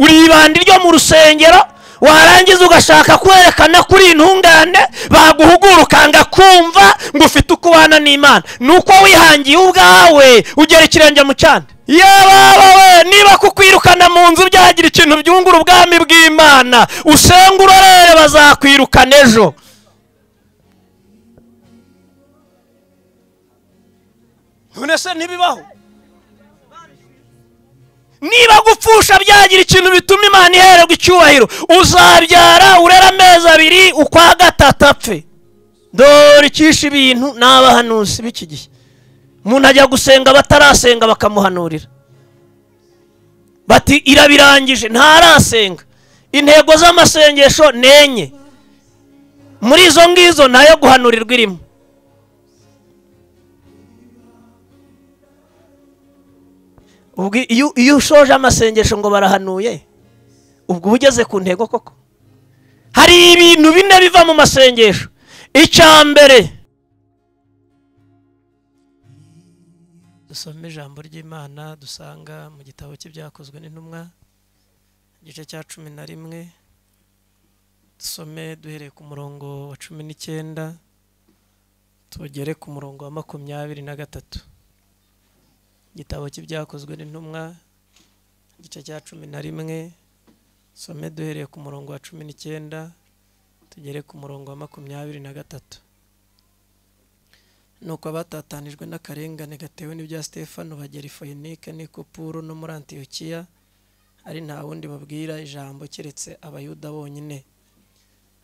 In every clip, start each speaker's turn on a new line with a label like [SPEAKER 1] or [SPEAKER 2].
[SPEAKER 1] Uri ibandi ryo mu rusengero, warangiza ugashaka kwerekana kuri intungane, baguhugura ukanga kumva ngo ufite uko ubana n'Imana. Nuko wihangiye ubwawe ugera ikirenge mu cyane. Yewe niba kukwirukana mu nzu byagira ikintu byungura ubwami bw'Imana, usenga urorere bazakwirukana ejo. None se ntibibaho? Niba gupfusha byagira ikintu bituma Imana ihererwa icyubahiro, uzabyara urera amezi abiri ukwa gatatu apfe. Dore icyishe ibintu n'abahanuzi b'iki gihe. Umuntu ajya gusenga batarasenga bakamuhanurira, bati irabirangije ntarasenga. Intego z'amasengesho nenye, muri izo ngizo ntayo guhanurirwa irimo. Ubwo iyo ushoje amasengesho ngo barahanuye, ubwo ugeze ku ntego koko? Hari ibintu bine biva mu masengesho. Icya mbere, dusome ijambo ry'Imana dusanga mu gitabo cy'Ibyakozwe n'Intumwa, igice cya 11, dusome duhereye ku murongo wa 19 tugere ku murongo wa 23. Igitabo cy'Ibyakozwe n'Intumwa, igice cya 11, some duhereye ku murongo wa 19 tugere ku murongo wa 23. Nuko abatatanijwe n'akarengane gatewe n'ibya Stefano bagera i Foyinike n'i Kupuro no muri Antiyokiya, ari nta wundi babwira ijambo keretse Abayuda bonyine.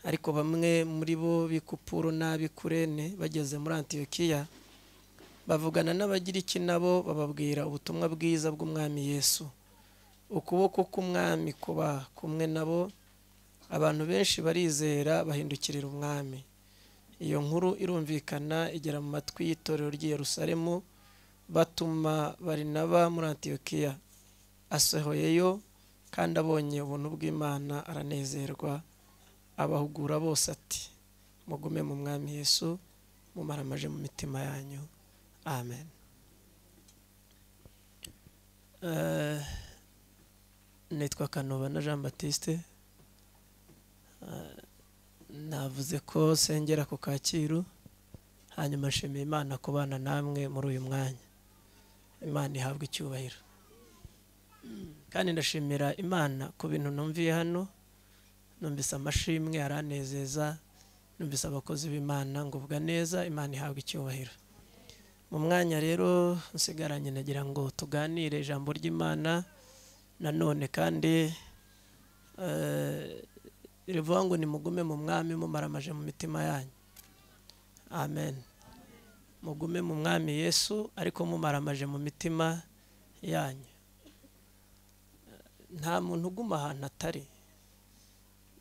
[SPEAKER 1] Ariko bamwe muri bo b'i Kupuro n'ab'i Kurene bageze muri Antiyokiya, bavugana n'Abagiriki nabo bababwira ubutumwa bwiza bw'Umwami Yesu. Ukuboko k'Umwami kuba kumwe nabo, abantu benshi barizera bahindukirira Umwami. Iyo nkuru irumvikana igera mu matwi y'itorero ry'i Yerusalemu, batuma Barinaba muri Antiyokiya. Asohoyeyo kandi abonye ubuntu bw'Imana aranezerwa, abahugura bose ati: mugume mu Mwami Yesu, mumaramaje mu mitima yanyu. Amen. Nitwa Kanobana Jean Baptiste. Navuze ko sengera ku Kacyiru, hanyuma nshimiye Imana kubana namwe muri uyu mwanya. Imana ihabwe icyubahiro. Kandi ndashimira Imana ku bintu numviye hano. Numvise amashimwe aranezeza, numvise abakozi b'Imana ngubwa neza. Imana ihabwe icyubahiro. Mu mwanya rero nsigaranye nagira ngo tuganire ijambo ry'Imana nanone, kandi rivuga ngo nimugume mu Mwami mumaramaje mu mitima yanyu. Amen. Mugume mu Mwami Yesu ariko mumaramaje mu mitima yanyu. Nta muntu uguma ahantu atari.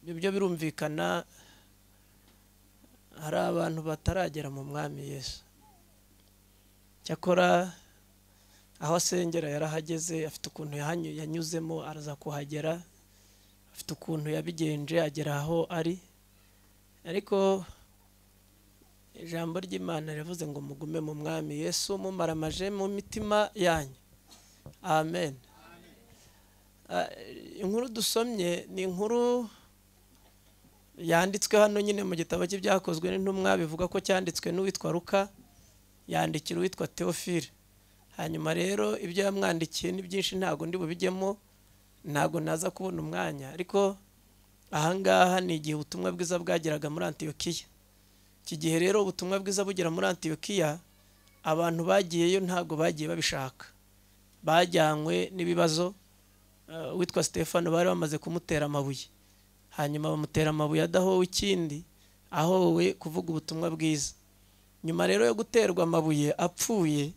[SPEAKER 1] Ibyo birumvikana, hari abantu bataragera mu Mwami Yesu. Cyakora aho asengera yarahageze, afite ukuntu yanyuzemo araza kuhagera, afite ukuntu yabigenje agera aho ari. Ariko ijambo ry'Imana rivuze ngo mugume mu Mwami Yesu mumaramaje mu mitima yanyu. Amen. Inkuru dusomye ni inkuru yanditswe hano nyine mu gitabo cy'Ibyakozwe n'Intumwa, bivuga ko cyanditswe n'uwitwa Luka, yandikira uwitwa Theophile. Hanyuma rero ibyo yamwandikiye ni byinshi, ntago ndi bubijyemo, ntago naza kubona umwanya. Ariko ahangaha ni igihe ubutumwa bwiza bwageraga muri Antiyokiya. Iki gihe rero ubutumwa bwiza bugera muri Antiyokiya, abantu bagiyeyo ntago bagiye babishaka, bajyanywe n'ibibazo. Uwitwa Stefano bari bamaze kumutera amabuye, hanyuma bamutera amabuye adahowe ikindi, ahowe kuvuga ubutumwa bwiza. Nyuma rero yo guterwa amabuye apfuye,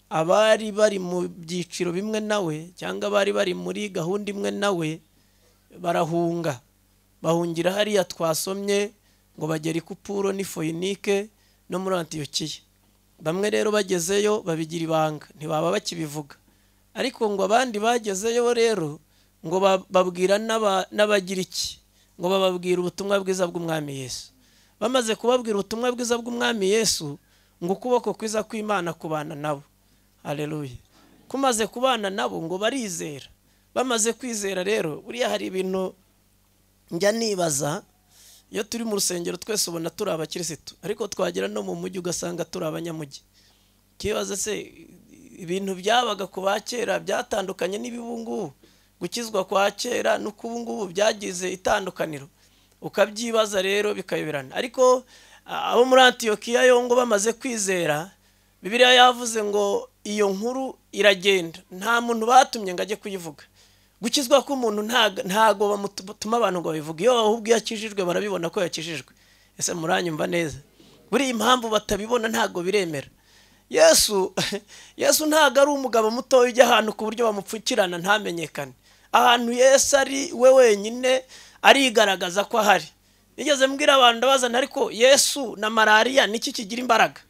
[SPEAKER 1] abari bari mu byiciro bimwe nawe cyangwa bari bari muri gahunda imwe nawe barahunga, bahungira hariya twasomye ngo bagere i Kupuro n'i Foyinike no muri Antiyokiya. Bamwe rero bagezeyo babigira ibanga, ntibaba bakibivuga. Ariko ngo abandi bagezeyo rero ngo babwira n'Abagiriki, ngo bababwira ubutumwa bwiza bw'Umwami Yesu. Bamaze kubabwira ubutumwa bwiza bw'Umwami Yesu, ngo ukuboko kwiza kw'Imana kubana nabo. Haleluya. Kumaze kubana nabo ngo barizera. Bamaze kwizera rero, buriya hari ibintu njya nibaza. Iyo turi mu rusengero twese ubona turi abakirisitu, ariko twagera no mu mujyi ugasanga turi abanyamujyi. Kibaza se ibintu byabaga ku bakera byatandukanye n'ibibungubu? Gukizwa kwa kera n'ukubungubu byagize itandukaniro, ukabyibaza rero bikayoberana. Ariko abo muri Antiyokiya yo ngo bamaze kwizera, Bibiliya yavuze ngo iyo nkuru iragenda, nta muntu batumye ngo ajye kuyivuga. Gukizwa k'umuntu ntago bamutuma abantu ngo babivuge, iyo ahubwo yakijijwe barabibona ko yakijijwe. Ese muranyumva neza? Buri impamvu batabibona ntago biremera. Yesu ntago ari umugabo muto ujya ahantu ku buryo bamupfukirana ntamenyekane. Ahantu Yesu ari we wenyine arigaragaza ko ahari. Nigeze mbwira abantu ndabazana, ariko Yesu na malariya niki kigira imbaraga?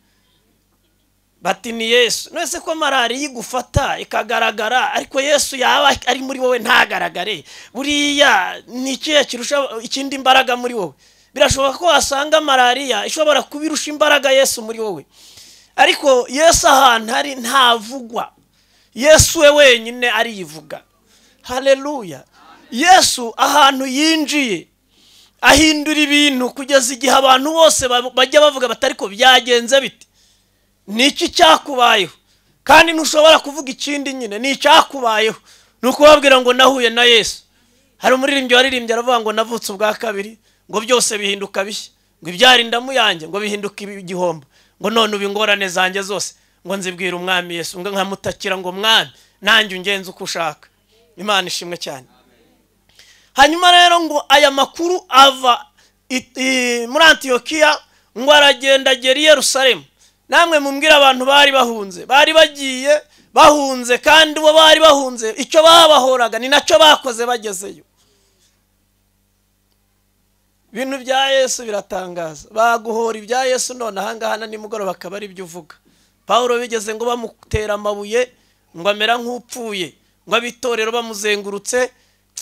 [SPEAKER 1] Bati ni Yesu. None ko malariya igufata ikagaragara, ariko Yesu yaba ari muri wowe ntagaragare, buriya ni ikihe kirusha ikindi imbaraga muri wowe? Birashoboka ko wasanga malariya ishobora kubirusha imbaraga Yesu muri wowe. Ariko Yesu ahantu ari ntavugwa, Yesu we wenyine arivuga. Haleluya. Yesu ahantu yinjiye ahindura ibintu kugeza igihe abantu bose bajya bavuga batari ko byagenze bite, niki cyakubayeho? Kandi ntushobora kuvuga ikindi nyine ni icyakubayeho, ni ukubabwira ngo nahuye na Yesu. Hari umuririmbyi waririmbye aravuga ngo navutse ubwa kabiri, ngo byose bihinduka bishya, ngo ibyari indamu yanjye ngo bihinduka igihombo, ngo none ubu ingorane zanjye zose ngo nzibwira umwami Yesu, ngo nkamutakira ngo mwami nanjye ungenze uko ushaka. Imana ishimwe cyane. Hanyuma rero ngo aya makuru ava muri Antiyokiya ngo aragenda agera i Yerusalemu. Namwe mumbwira abantu bari bahunze, bari bagiye bahunze, kandi bo bari bahunze icyo babahoraga ni nacyo bakoze bagezeyo. Ibintu bya Yesu biratangaza. Baguhora ibya Yesu none ahangaha na nimugoroba akaba ari byo uvuga. Paulo bigeze ngo bamutera amabuye ngo amera nk'upfuye, ngo abitorero bamuzengurutse,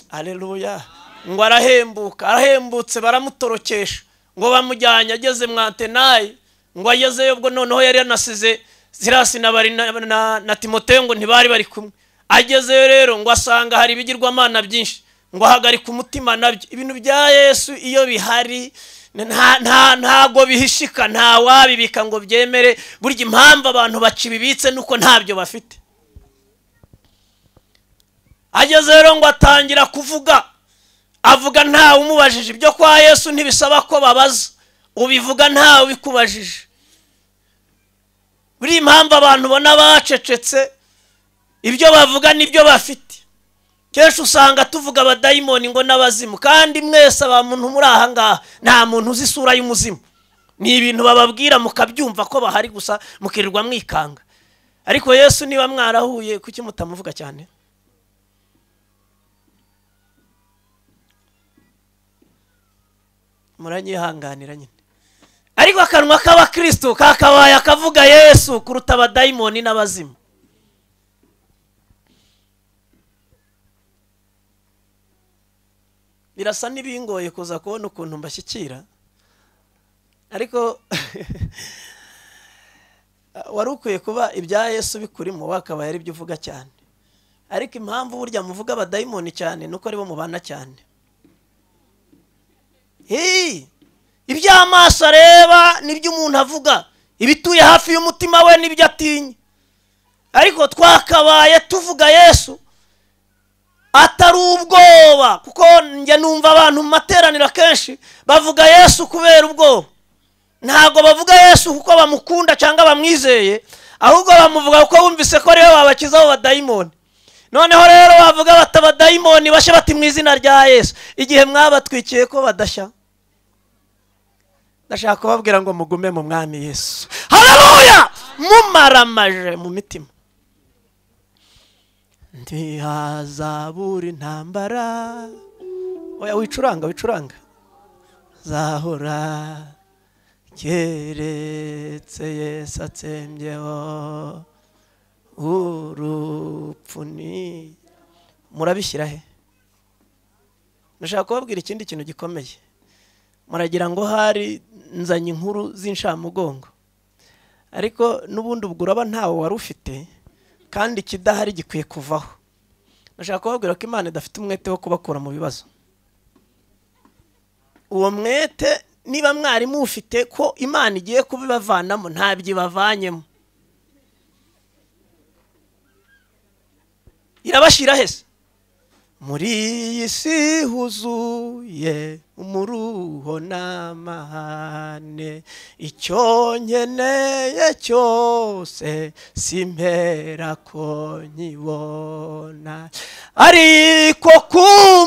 [SPEAKER 1] haleluya, ngo arahembuka, arahembutse baramutorokesha, ngo bamujyanye ageze mu Atenayi, ngo agezeyo ubwo noneho yari yanasize Silasi na Timoteyo ngo ntibari bari kumwe. Agezeyo rero ngo asanga hari ibigirwamana byinshi, ngo ahagarika umutima nabyo. Ibintu bya Yesu iyo bihari ntago bihishika, nta wabibika ngo byemere. Burya impamvu abantu bakibibitse nuko ntabyo bafite. Ageze rero ngo atangira kuvuga, avuga ntawe umubajije. Ibyo kwa Yesu ntibisaba ko babaza, ubivuga ntawe ubikubajije. Buri impamvu abantu bona bacecetse, ibyo bavuga nibyo bafite. Kenshi usanga tuvuga abadayimoni ngo n'abazimu, kandi mwese abantu muri aha ngaha nta muntu uzi isura y'umuzimu. Ni ibintu bababwira mukabyumva ko bahari gusa, mukirirwa mwikanga. Ariko Yesu niba mwarahuye kuki mutamuvuga cyane? Muranyihanganira nyine. Ariko akanwa k'abakristo kakabaye akavuga Yesu kuruta abadayimoni n'abazimu. Birasa n'ibingoye kuza kubona ukuntu mbashyikira, ariko wari ukwiye kuba ibya Yesu bikurimo wakabaye ari byo uvuga cyane. Ariko impamvu burya muvuga abadayimoni cyane nuko aribo mubana cyane. Iby'amaso areba nibyo umuntu avuga, ibituye hafi y'umutima we nibyo atinya. Ariko twakabaye tuvuga Yesu atari ubwoba, kuko njye numva abantu mu materaniro kenshi bavuga Yesu kubera ubwoba. Ntago bavuga Yesu kuko bamukunda cyangwa bamwizeye, ahubwo bamuvuga kuko bumvise ko ariwe wabakiza abo badayimoni. Noneho rero bavuga bati abadayimoni bashe bati mu izina rya Yesu, igihe mwabatwikiye ko badashya. Ndashaka kubabwira ngo mugume mu mwami Yesu. Haleluya! Mumaramaje mu mitima. Ntihazabura intambara. Oya wicuranga wicuranga. Zahora keretse Yesu atsembyeho urupfu ni. Murabishyira he? Ndashaka kubabwira ikindi kintu gikomeye. Muragira ngo hari nzanye inkuru z'inshamugongo, ariko n'ubundi ubwo uraba ntawe wari ufite, kandi ikidahari gikwiye kuvaho. Nashaka kubabwira ko Imana idafite umwete wo kubakura mu bibazo. Uwo mwete niba mwarimu ufite ko Imana igiye kubibavanamo, ntabyo ibavanyemo. Irabashyira hese? Muri iyi si huzuye umuruho n'amahane, icyo nkeneye cyose simpera ko nkibona, ariko ku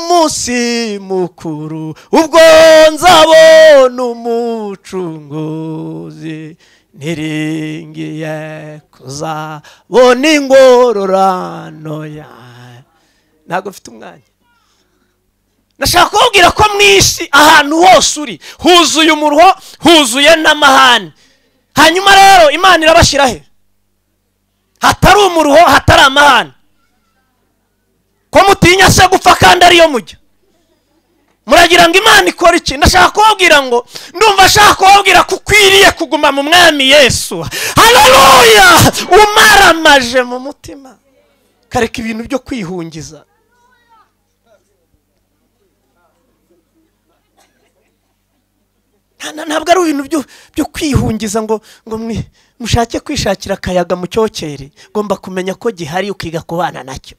[SPEAKER 1] munsi mukuru ubwo nzabona umucunguzi, niringiye kuzabona ingororano yawe. Ntabwo mfite umwanya. Nashaka kubabwira ko mu isi ahantu hose uri huzuye umuruho, huzuye n'amahane. Hanyuma rero Imana irabashyira he? Hatari umuruho, hatari amahane. Ko mutinya se gupfa kandi ariyo mujya? Muragira ngo Imana ikora iki? Ndashaka kubabwira ngo ndumva ashaka kubabwira ko ukwiriye kuguma mu Mwami Yesu. Haleluya! Umaramaje mu mutima, kareka ibintu byo kwihungiza. Ntabwo ari ibintu byo kwihungiza ngo mushake kwishakira akayaga mu cyokere. Ngomba kumenya ko gihari ukiga kubana nacyo.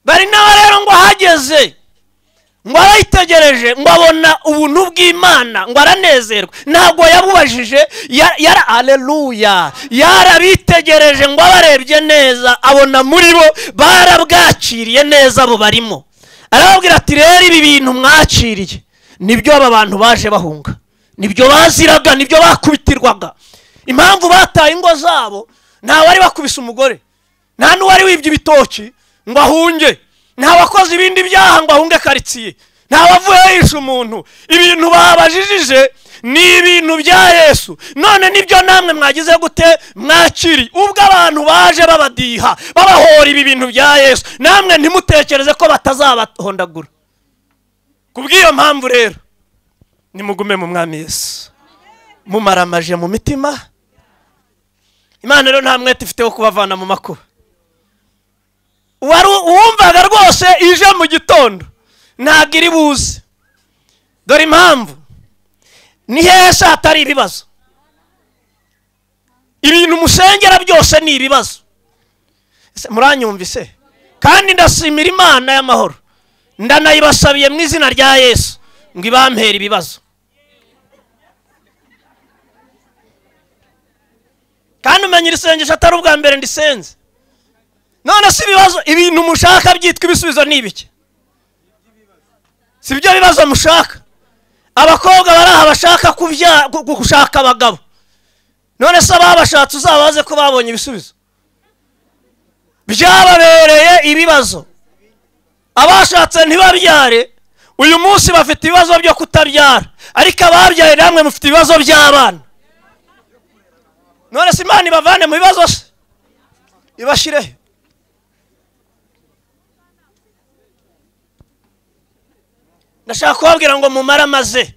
[SPEAKER 1] Bari nawe rero ngo ahageze, ngo arayitegereje, ngo abona ubuntu bw'Imana, ngo aranezerwa. Ntabwo yabubajije, yara aleluya, yarabitegereje ngo abarebye neza, abona muri bo barabwakiriye neza abo barimo. Arababwira ati rero ibi bintu mwakiriye nibyo aba bantu baje bahunga, nibyo baziraga, nibyo bakubitirwaga. Impamvu bataye ingo zabo, nta wari bakubise umugore, nta n'uwari wibye ibitoki ngo ahunge, nta wakoze ibindi byaha ngo ahunge karitsiye, nta wavuye yishe umuntu. Ibintu babajijije ni ibintu bya Yesu. None nibyo namwe mwagize gute? Mwakiri. Ubwo abantu baje babadiha, babahora ibi bintu bya Yesu, namwe ntimutekereze ko batazabahondagura. Kubw'iyo mpamvu rero nimugume mu Mwami Yesu, mumaramaje mu mitima. Imana rero nta mwete ifite wo kubavana mu makuba. Uwumvaga rwose ije mu gitondo ntabwo iri buze. Dore impamvu: ni heza hatari ibibazo. Ibintu musengera byose ni ibibazo. Muranyumvise? Kandi ndashimira Imana y'amahoro, ndanayibasabiye mu izina rya Yesu ngo ibampere ibibazo. Kandi umenye iri sengesho atari ubwa mbere ndisenze. None si ibibazo, ibintu mushaka byitwa ibisubizo ni ibiki? Si byo bibazo mushaka? Abakobwa baraha bashaka gushaka abagabo. None se ababashatse uzabaze ko babonye ibisubizo? Byababereye ibibazo. Abashatse ntibabyare, uyu munsi bafite ibibazo byo kutabyara, ariko ababyaye namwe mufite ibibazo by'abana. None se Imana ibavane mu bibazo se? Ibashirehe. Ndashaka kubabwira ngo mumaramaze,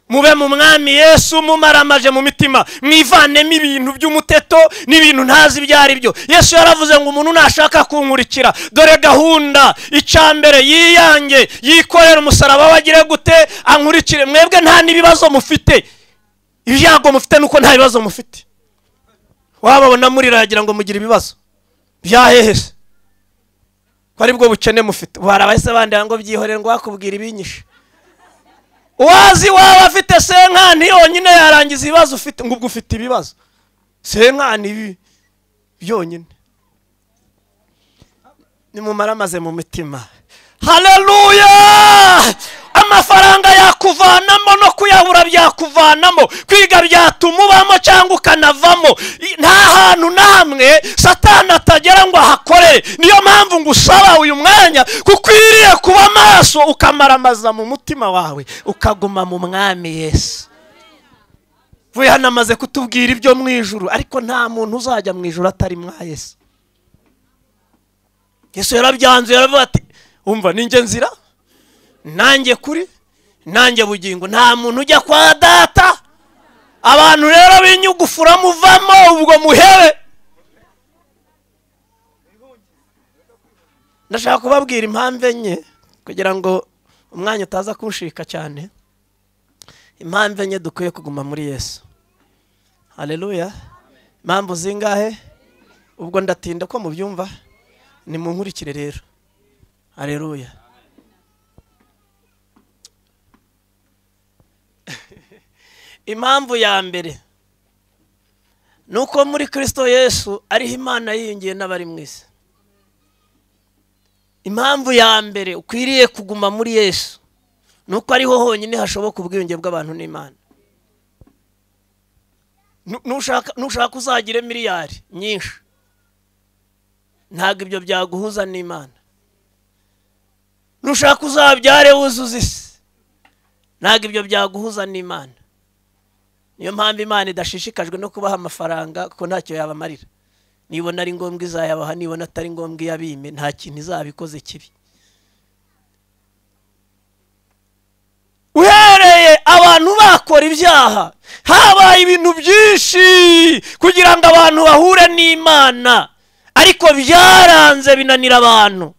[SPEAKER 1] mube mu Mwami Yesu, mumaramaje mu mitima, mwivanemo ibintu by'umuteto n'ibintu ntazi ibyo ari byo. Yesu yaravuze ngo umuntu nashaka kunkurikira, dore gahunda icambere yiyange, yikorera umusaraba wagire gute, ankurikire. Mwebwe nta n'ibibazo mufite. Ibyago mufite nuko nta bibazo mufite. Wababona muriragira ngo mugire ibibazo byahehese ko ari bwo bukene mufite. Barabahise bandi ngo byihorere ngo bakubwira ibinyishe. Uwazi waba afite senkani yonyine yarangiza ibibazo ufite, ngo ubwo ufite ibibazo senkani byonyine. Nimumaramaze mu mitima. Haleluya! Amafaranga yakuvanamo no kuyabura byakuvanamo, kwiga byatuma ubamo cyangwa ukanavamo. Nta hantu namwe Satani atagera ngo ahakorere. Niyo mpamvu ngusaba uyu mwanya kukwiriye kuba maso, ukamaramaza mu mutima wawe, ukaguma mu Mwami Yesu. Vuye hano amaze kutubwira ibyo mu ijuru, ariko nta muntu uzajya mu ijuru atari mwa Yesu. Yesu yarabyanze, yaravuga ati umva ninjye nzira, nanjye kuri, nanjye bugingo, nta muntu ujya kwa data. Abantu rero binyugufura muvamo ubwo muhebe. Ndashaka kubabwira impamvu enye kugira ngo umwanya utaza kunshika cyane. Impamvu enye dukwiye kuguma muri Yesu. Haleluya. Impamvu zingahe? Ubwo ndatinda ko mubyumva, ni munkurikire rero. Haleluya. Impamvu ya mbere nuko muri Kristo Yesu ariho Imana yiyungiye n'abari mu isi. Impamvu ya mbere ukwiriye kuguma muri Yesu nuko ariho honyine hashoboka ubwiyunge bw'abantu n'Imana. Nushaka uzagire miliyari nyinshi, ntabwo ibyo byaguhuza n'Imana. Nushaka uzabyare wuzuza isi, ntabwo ibyo byaguhuza n'Imana. Niyo mpamvu Imana idashishikajwe no kubaha amafaranga kuko ntacyo yabamarira. Nibona ari ngombwa izayabaha, nibona atari ngombwa iyabime, nta kintu izabikoze kibi. Uhereye abantu bakora ibyaha, habaye ibintu byinshi kugira ngo abantu bahure n'Imana, ariko byaranze binanira abantu.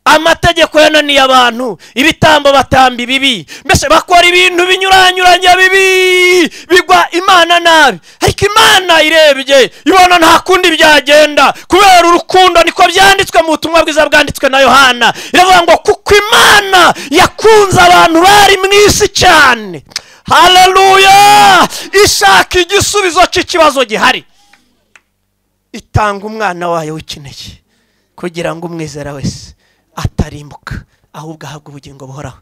[SPEAKER 1] Amategeko yananiye abantu, ibitambo batamba ibibi, mbese bakora ibintu binyuranyuranye bibi, bigwa Imana nabi. Ariko Imana irebye ibona nta kundi byagenda kubera urukundo. Niko byanditswe mu butumwa bwiza bwanditswe na Yohana, iravuga ngo kuko Imana yakunze abantu bari mu isi cyane. Haleluya! Ishaka igisubizo cy'ikibazo gihari, itanga umwana wayo w'ikinege kugira ngo umwizera wese atarimbuka ahubwo ahabwa ubugingo buhoraho.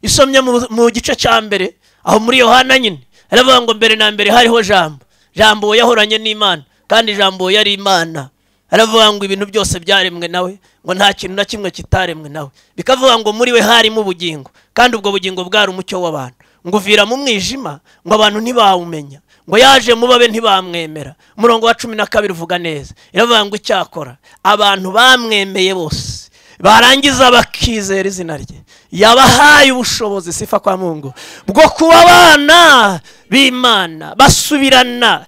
[SPEAKER 1] Isomye mu gice cya mbere aho muri Yohana nyine, aravuga ngo mbere na mbere hariho Jambo, Jambo yahoranye n'Imana kandi Jambo yari Imana. Aravuga ngo ibintu byose byaremwe nawe, ngo nta kintu na kimwe kitaremwe nawe. Bikavuga ngo muri we harimo ubugingo, kandi ubwo bugingo bwari umucyo w'abantu. Ngo uvira mu mwijima, ngo abantu ntibawumenya, ngo yaje mu babe ntibamwemera. Umurongo wa 12 uvuga neza, iravuga ngo icyakora abantu bamwemeye bose barangiza bakizera izina rye, yabahaye ubushobozi, sifa kwa Mungu, bwo kuba abana b'Imana. Basubirana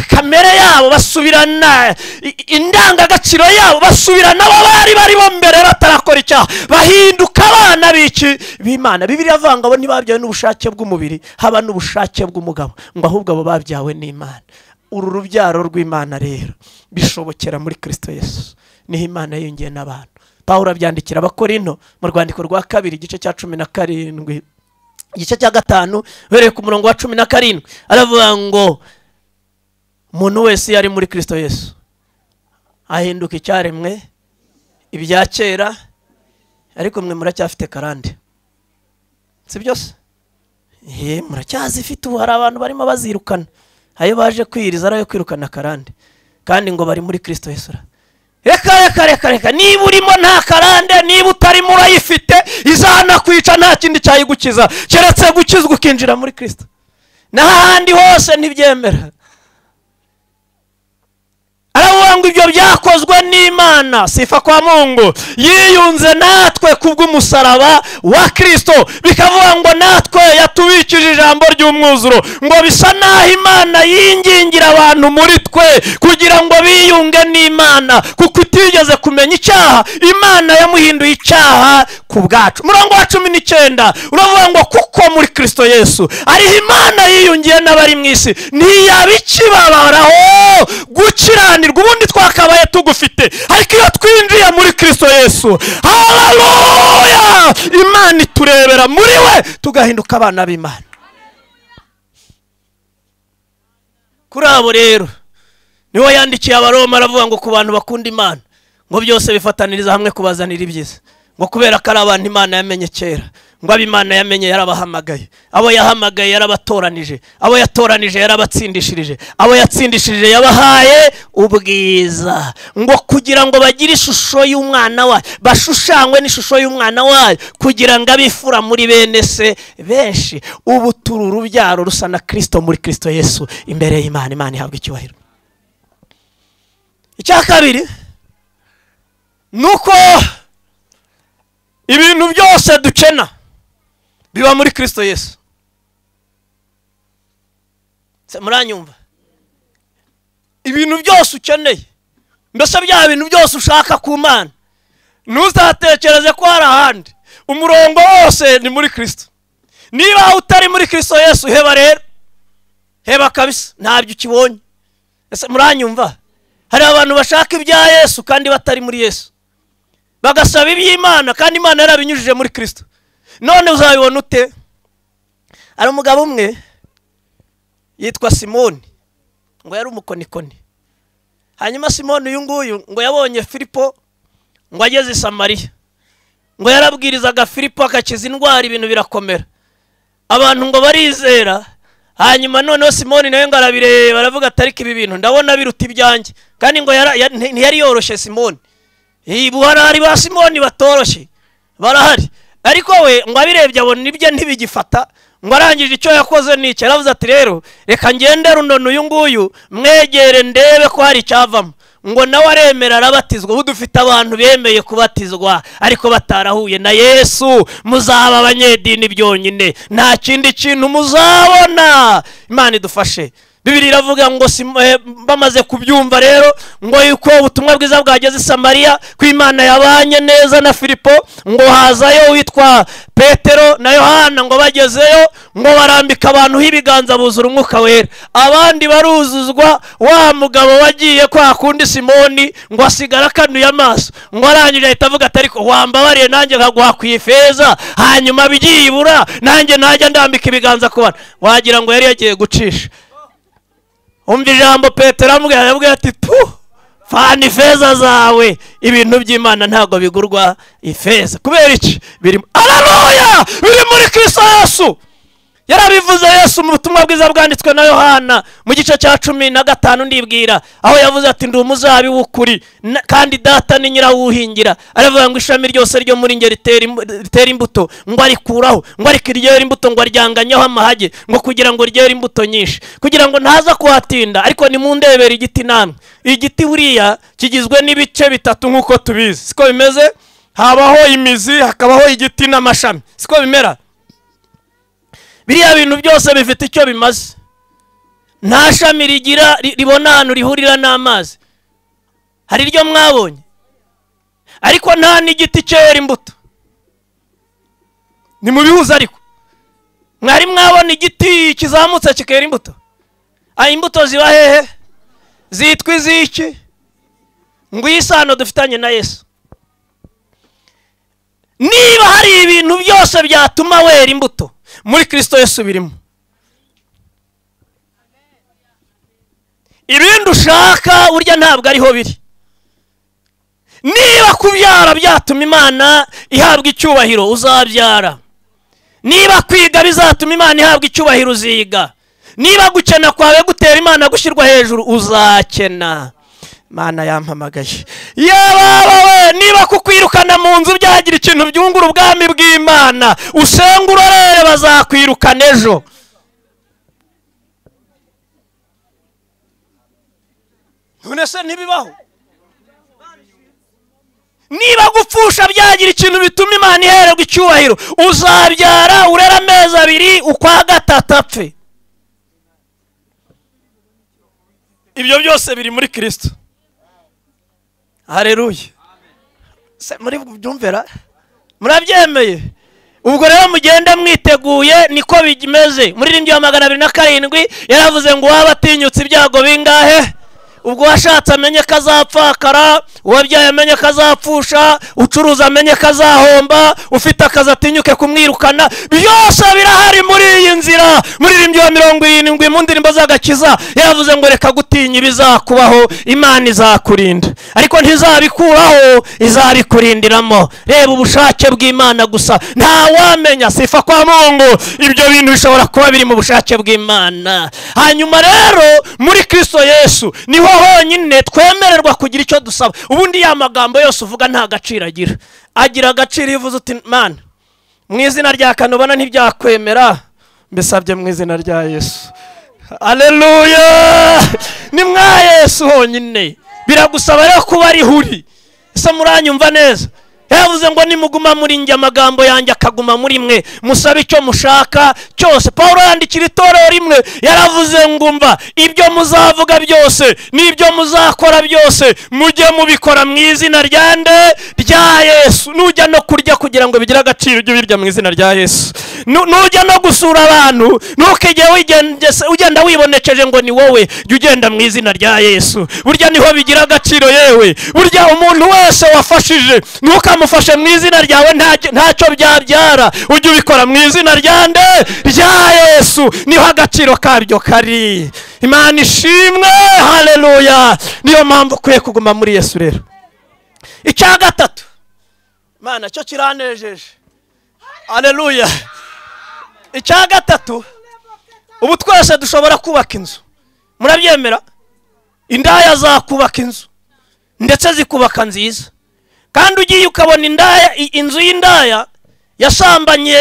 [SPEAKER 1] kamere yabo, basubirana indangagaciro yabo, basubirana abo bari barimo mbere batarakora icyaha, bahinduka abana b'iki b'Imana. Bibiliya ivuga ngo abo ntibabyawe n'ubushake bw'umubiri haba n'ubushake bw'umugabo, ngo ahubwo abo babyawe n'Imana. Uru rubyaro rw'Imana rero bishobokera muri Kristo Yesu, niho Imana yiyungiye n'abantu. Pawulo abyandikira Abakorinto mu rwandiko rwa 2 igice cya 17, igice cya 5 uhereye ku murongo wa 17, aravuga ngo umuntu wese yari muri Kristo Yesu ahinduka icyaremwe, ibya kera, ariko mwe muracyafite karande, si byose? Muracyazifite. Ubu hari abantu barimo bazirukana, ayo baje kwiriza ari ayo kwirukana karande, kandi ngo bari muri Kristo Yesu. Reka reka reka reka, niba urimo nta karande, niba utarimo urayifite, izanakwica, nta kindi cyayigukiza keretse gukizwa ukinjira muri Kristo. N'ahandi hose ntibyemera. Aravuga ngo ibyo byakozwe n'Imana, sifa kwa Mungu, yiyunze natwe kubw'umusaraba wa Kristo. Bikavuga ngo natwe yatubikije ijambo ry'umwuzuro, ngo bisa naho Imana yingingira abantu muri twe kugira ngo biyunge n'Imana, kuko itigeze kumenya icyaha, Imana yamuhinduye icyaha ku bwacu. Murongo wa 19 uravuga ngo kuko muri Kristo Yesu ariho Imana yiyungiye n'abari mu isi, ntiyabikibabaraho gukiranirwa. Ubundi twakabaye tugufite, ariko iyo twinjiye muri Kristo Yesu, haleluya, Imana iturebera muri we tugahinduka abana b'Imana. Kuri abo rero niho yandikiye Abaroma, aravuga ngo ku bantu bakunda Imana ngo byose bifataniriza hamwe kubazanira ibyiza, ngo kubera ko ari abantu Imana yamenye kera, ngo abo Imana yamenye yarabahamagaye, abo yahamagaye yarabatoranije, abo yatoranije yarabatsindishirije, abo yatsindishirije yabahaye ubwiza, ngo kugira ngo bagire ishusho y'umwana wayo, bashushanywe n'ishusho y'umwana wayo, kugira ngo abifura muri bene se benshi. Ubu turi urubyaro rusa na Kristo muri Kristo Yesu imbere y'Imana. Imana ihabwa icyubahiro. Icya kabiri nuko ibintu byose dukena biba muri Kristo Yesu. Muranyumva? Ibintu byose ukeneye Mbese bya bintu byose ushaka ku Mana, ntuzatekereze ko hari ahandi. Umurongo wose ni muri Kristo. Niba utari muri Kristo Yesu, heba rero, heba kabisa, ntabyo ukibonye. Ese muranyumva? Hari abantu bashaka ibya Yesu kandi batari muri Yesu, bagasaba iby'Imana kandi Imana yarabinyujije muri Kristo. None uzabibona ute? Hari umugabo umwe yitwa Simoni, ngo yari umukonikoni. Hanyuma Simoni uyu nguyu ngo yabonye Filipo ngo ageze i Samariya, ngo yarabwirizaga Filipo akakiza indwara, ibintu birakomera, abantu ngo barizera. Hanyuma noneho Simoni nawe ngo arabireba, aravuga ati ariko ibi bintu ndabona biruta ibyanjye. Kandi ngo ntiyari yoroshye Simoni. Hari ba Simoni batoroshye barahari, ariko we ngo abirebye abona ibye ntibigifata. Ngo arangije icyo yakoze ni iki? Yaravuze ati rero reka ngende runono uyu nguyu mwegere ndebe ko hari icyavamo. Ngo nawe aremera arabatizwa. Ubu dufite abantu bemeye kubatizwa ariko batarahuye na Yesu. Muzaba abanyedini byonyine, nta kindi kintu muzabona. Imana idufashe. Bibiliya iravuga ngo bamaze kubyumva rero ngo yuko ubutumwa bwiza bwageze i Samariya, ko Imana yabanye neza na Filipo, ngo hazayo witwa Petero na Yohana. Ngo bagezeyo ngo barambika abantu ibiganza buzura umwuka wera, abandi baruzuzwa. Wa mugabo wagiye kwa kundi Simoni ngo asigara akanuye amaso, ngo arangije ahita avuga ati ariko wambabariye nanjye nkaguha ku ifeza, hanyuma byibura nanjye najya ndambika ibiganza ku bantu. Wagira ngo yari yagiye gucisha. Umva ijambo Petero amubwira ati pu, fana ifeza zawe, ibintu by'Imana ntabwo bigurwa ifeza. Kubera iki? Biri, haleluya, biri muri Kristo Yesu. Yarabivuze Yesu mu butumwa bwiza bwanditswe na Yohana mu gice cya 15 ndibwira, aho yavuze ati ndi umuzabibu w'ukuri kandi data ni nyirawuhingira. Aravuga ngo ishami ryose ryo muri nge ritera imbuto ngo arikuraho, ngo ariko iryera imbuto ngo aryanganyeho amahage, ngo kugira ngo ryere imbuto nyinshi, kugira ngo ntaza kuhatinda. Ariko nimundebere igiti namwe. Igiti buriya kigizwe n'ibice bitatu nk'uko tubizi, siko bimeze? Habaho imizi, hakabaho igiti n'amashami, siko bimera? Biriya bintu byose bifite icyo bimaze. Nta shami rigira ribona ahantu rihurira n'amazi. Hari iryo mwabonye? Ariko nta n'igiti cyera imbuto. Ni mu bihuza. Ariko mwari mwabona igiti kizamutse kikera imbuto? Imbuto ziba hehe? Zitwa iziki? Ngo isano dufitanye na Yesu. Niba hari ibintu byose byatuma wera imbuto, muri Kristo Yesu birimo. Ibindi ushaka urya ntabwo ariho biri. Niba kubyara byatuma Imana ihabwa icyubahiro, uzabyara. Niba kwiga bizatuma Imana ihabwa icyubahiro, uziga. Niba gukena kwawe gutera Imana gushyirwa hejuru, uzakena. Imana yampamagaye. Yaba niba kukwirukana mu nzu byagira ikintu byungura ubwami bw'Imana, usenga urorere bazakwirukana ejo. None se ntibibaho? Niba gupfusha byagira ikintu bituma Imana ihererwa icyubahiro, uzabyara urera amezi abiri ukwa gatatu apfe. Ibyo byose biri muri Kristo. Haleluya. Se muri byumvera? Murabyemeye? Ubwo rero mugende mwiteguye, niko bimeze. Muri rindi ya 207 yaravuze ngo waba atinyutse ibyago bingahe? Ubwo washatse amenye kazapfakara, uwabyaye amenye kazapfusha, ucuruza amenye kazahomba, ufite akazi atinyuke kumwirukana. Byose birahari muri iyi nzira. Muri rindi ya 70 mu ndirimbo z'agakiza yavuze ngo reka gutinya ibizakubaho, Imana izakurinda. Ariko ntizabikuraho, izabikurindiramo. Reba ubushake bw'Imana gusa, nta wamenya sifa kwa Mungu. Ibyo bintu bishobora kuba biri mu bushake bw'Imana. Hanyuma rero muri Kristo Yesu niho honyine twemererwa kugira icyo dusaba. Ubundi ya magambo yose uvuga nta gaciro agira. Agira agaciro iyo uvuze uti Mana, mu izina rya Kanubana ntibyakwemera, mbisabye mu izina rya Yesu. Haleluya! Ni mwa Yesu honyine. Biragusaba rero kuba ari huri. Ese muranyumva neza? Yavuze ngo nimuguma muri njye, amagambo yanjye akaguma muri mwe, musabe icyo mushaka cyose. Paulo yandikira itorero rimwe, yaravuze ngo umva, ibyo muzavuga byose n'ibyo muzakora byose mujye mubikora mu izina rya nde? Rya Yesu. Nujya no kurya kugira ngo bigire agaciro, ujye ubirya mu izina rya Yesu. Nujya no gusura abantu, ntukijye ugenda wibonekeje ngo ni wowe, jya ugenda mu izina rya Yesu. Burya niho bigira agaciro. Yewe, burya umuntu wese wafashije, ntukamufashe mu izina ryawe, ntacyo byabyara. Ujye ubikora mu izina rya nde? Rya Yesu. Niho agaciro kabyo kari. Imana ishimwe, haleluya. Niyo mpamvu ukwiye kuguma muri Yesu. Rero icya gatatu, Imana cyo kiranejeje, haleluya. Icya gatatu, ubu twese dushobora kubaka inzu, murabyemera? Indaya zakubaka inzu, ndetse zikubaka nziza. Kandi ugiye ukabona indaya, inzu y'indaya yasambanye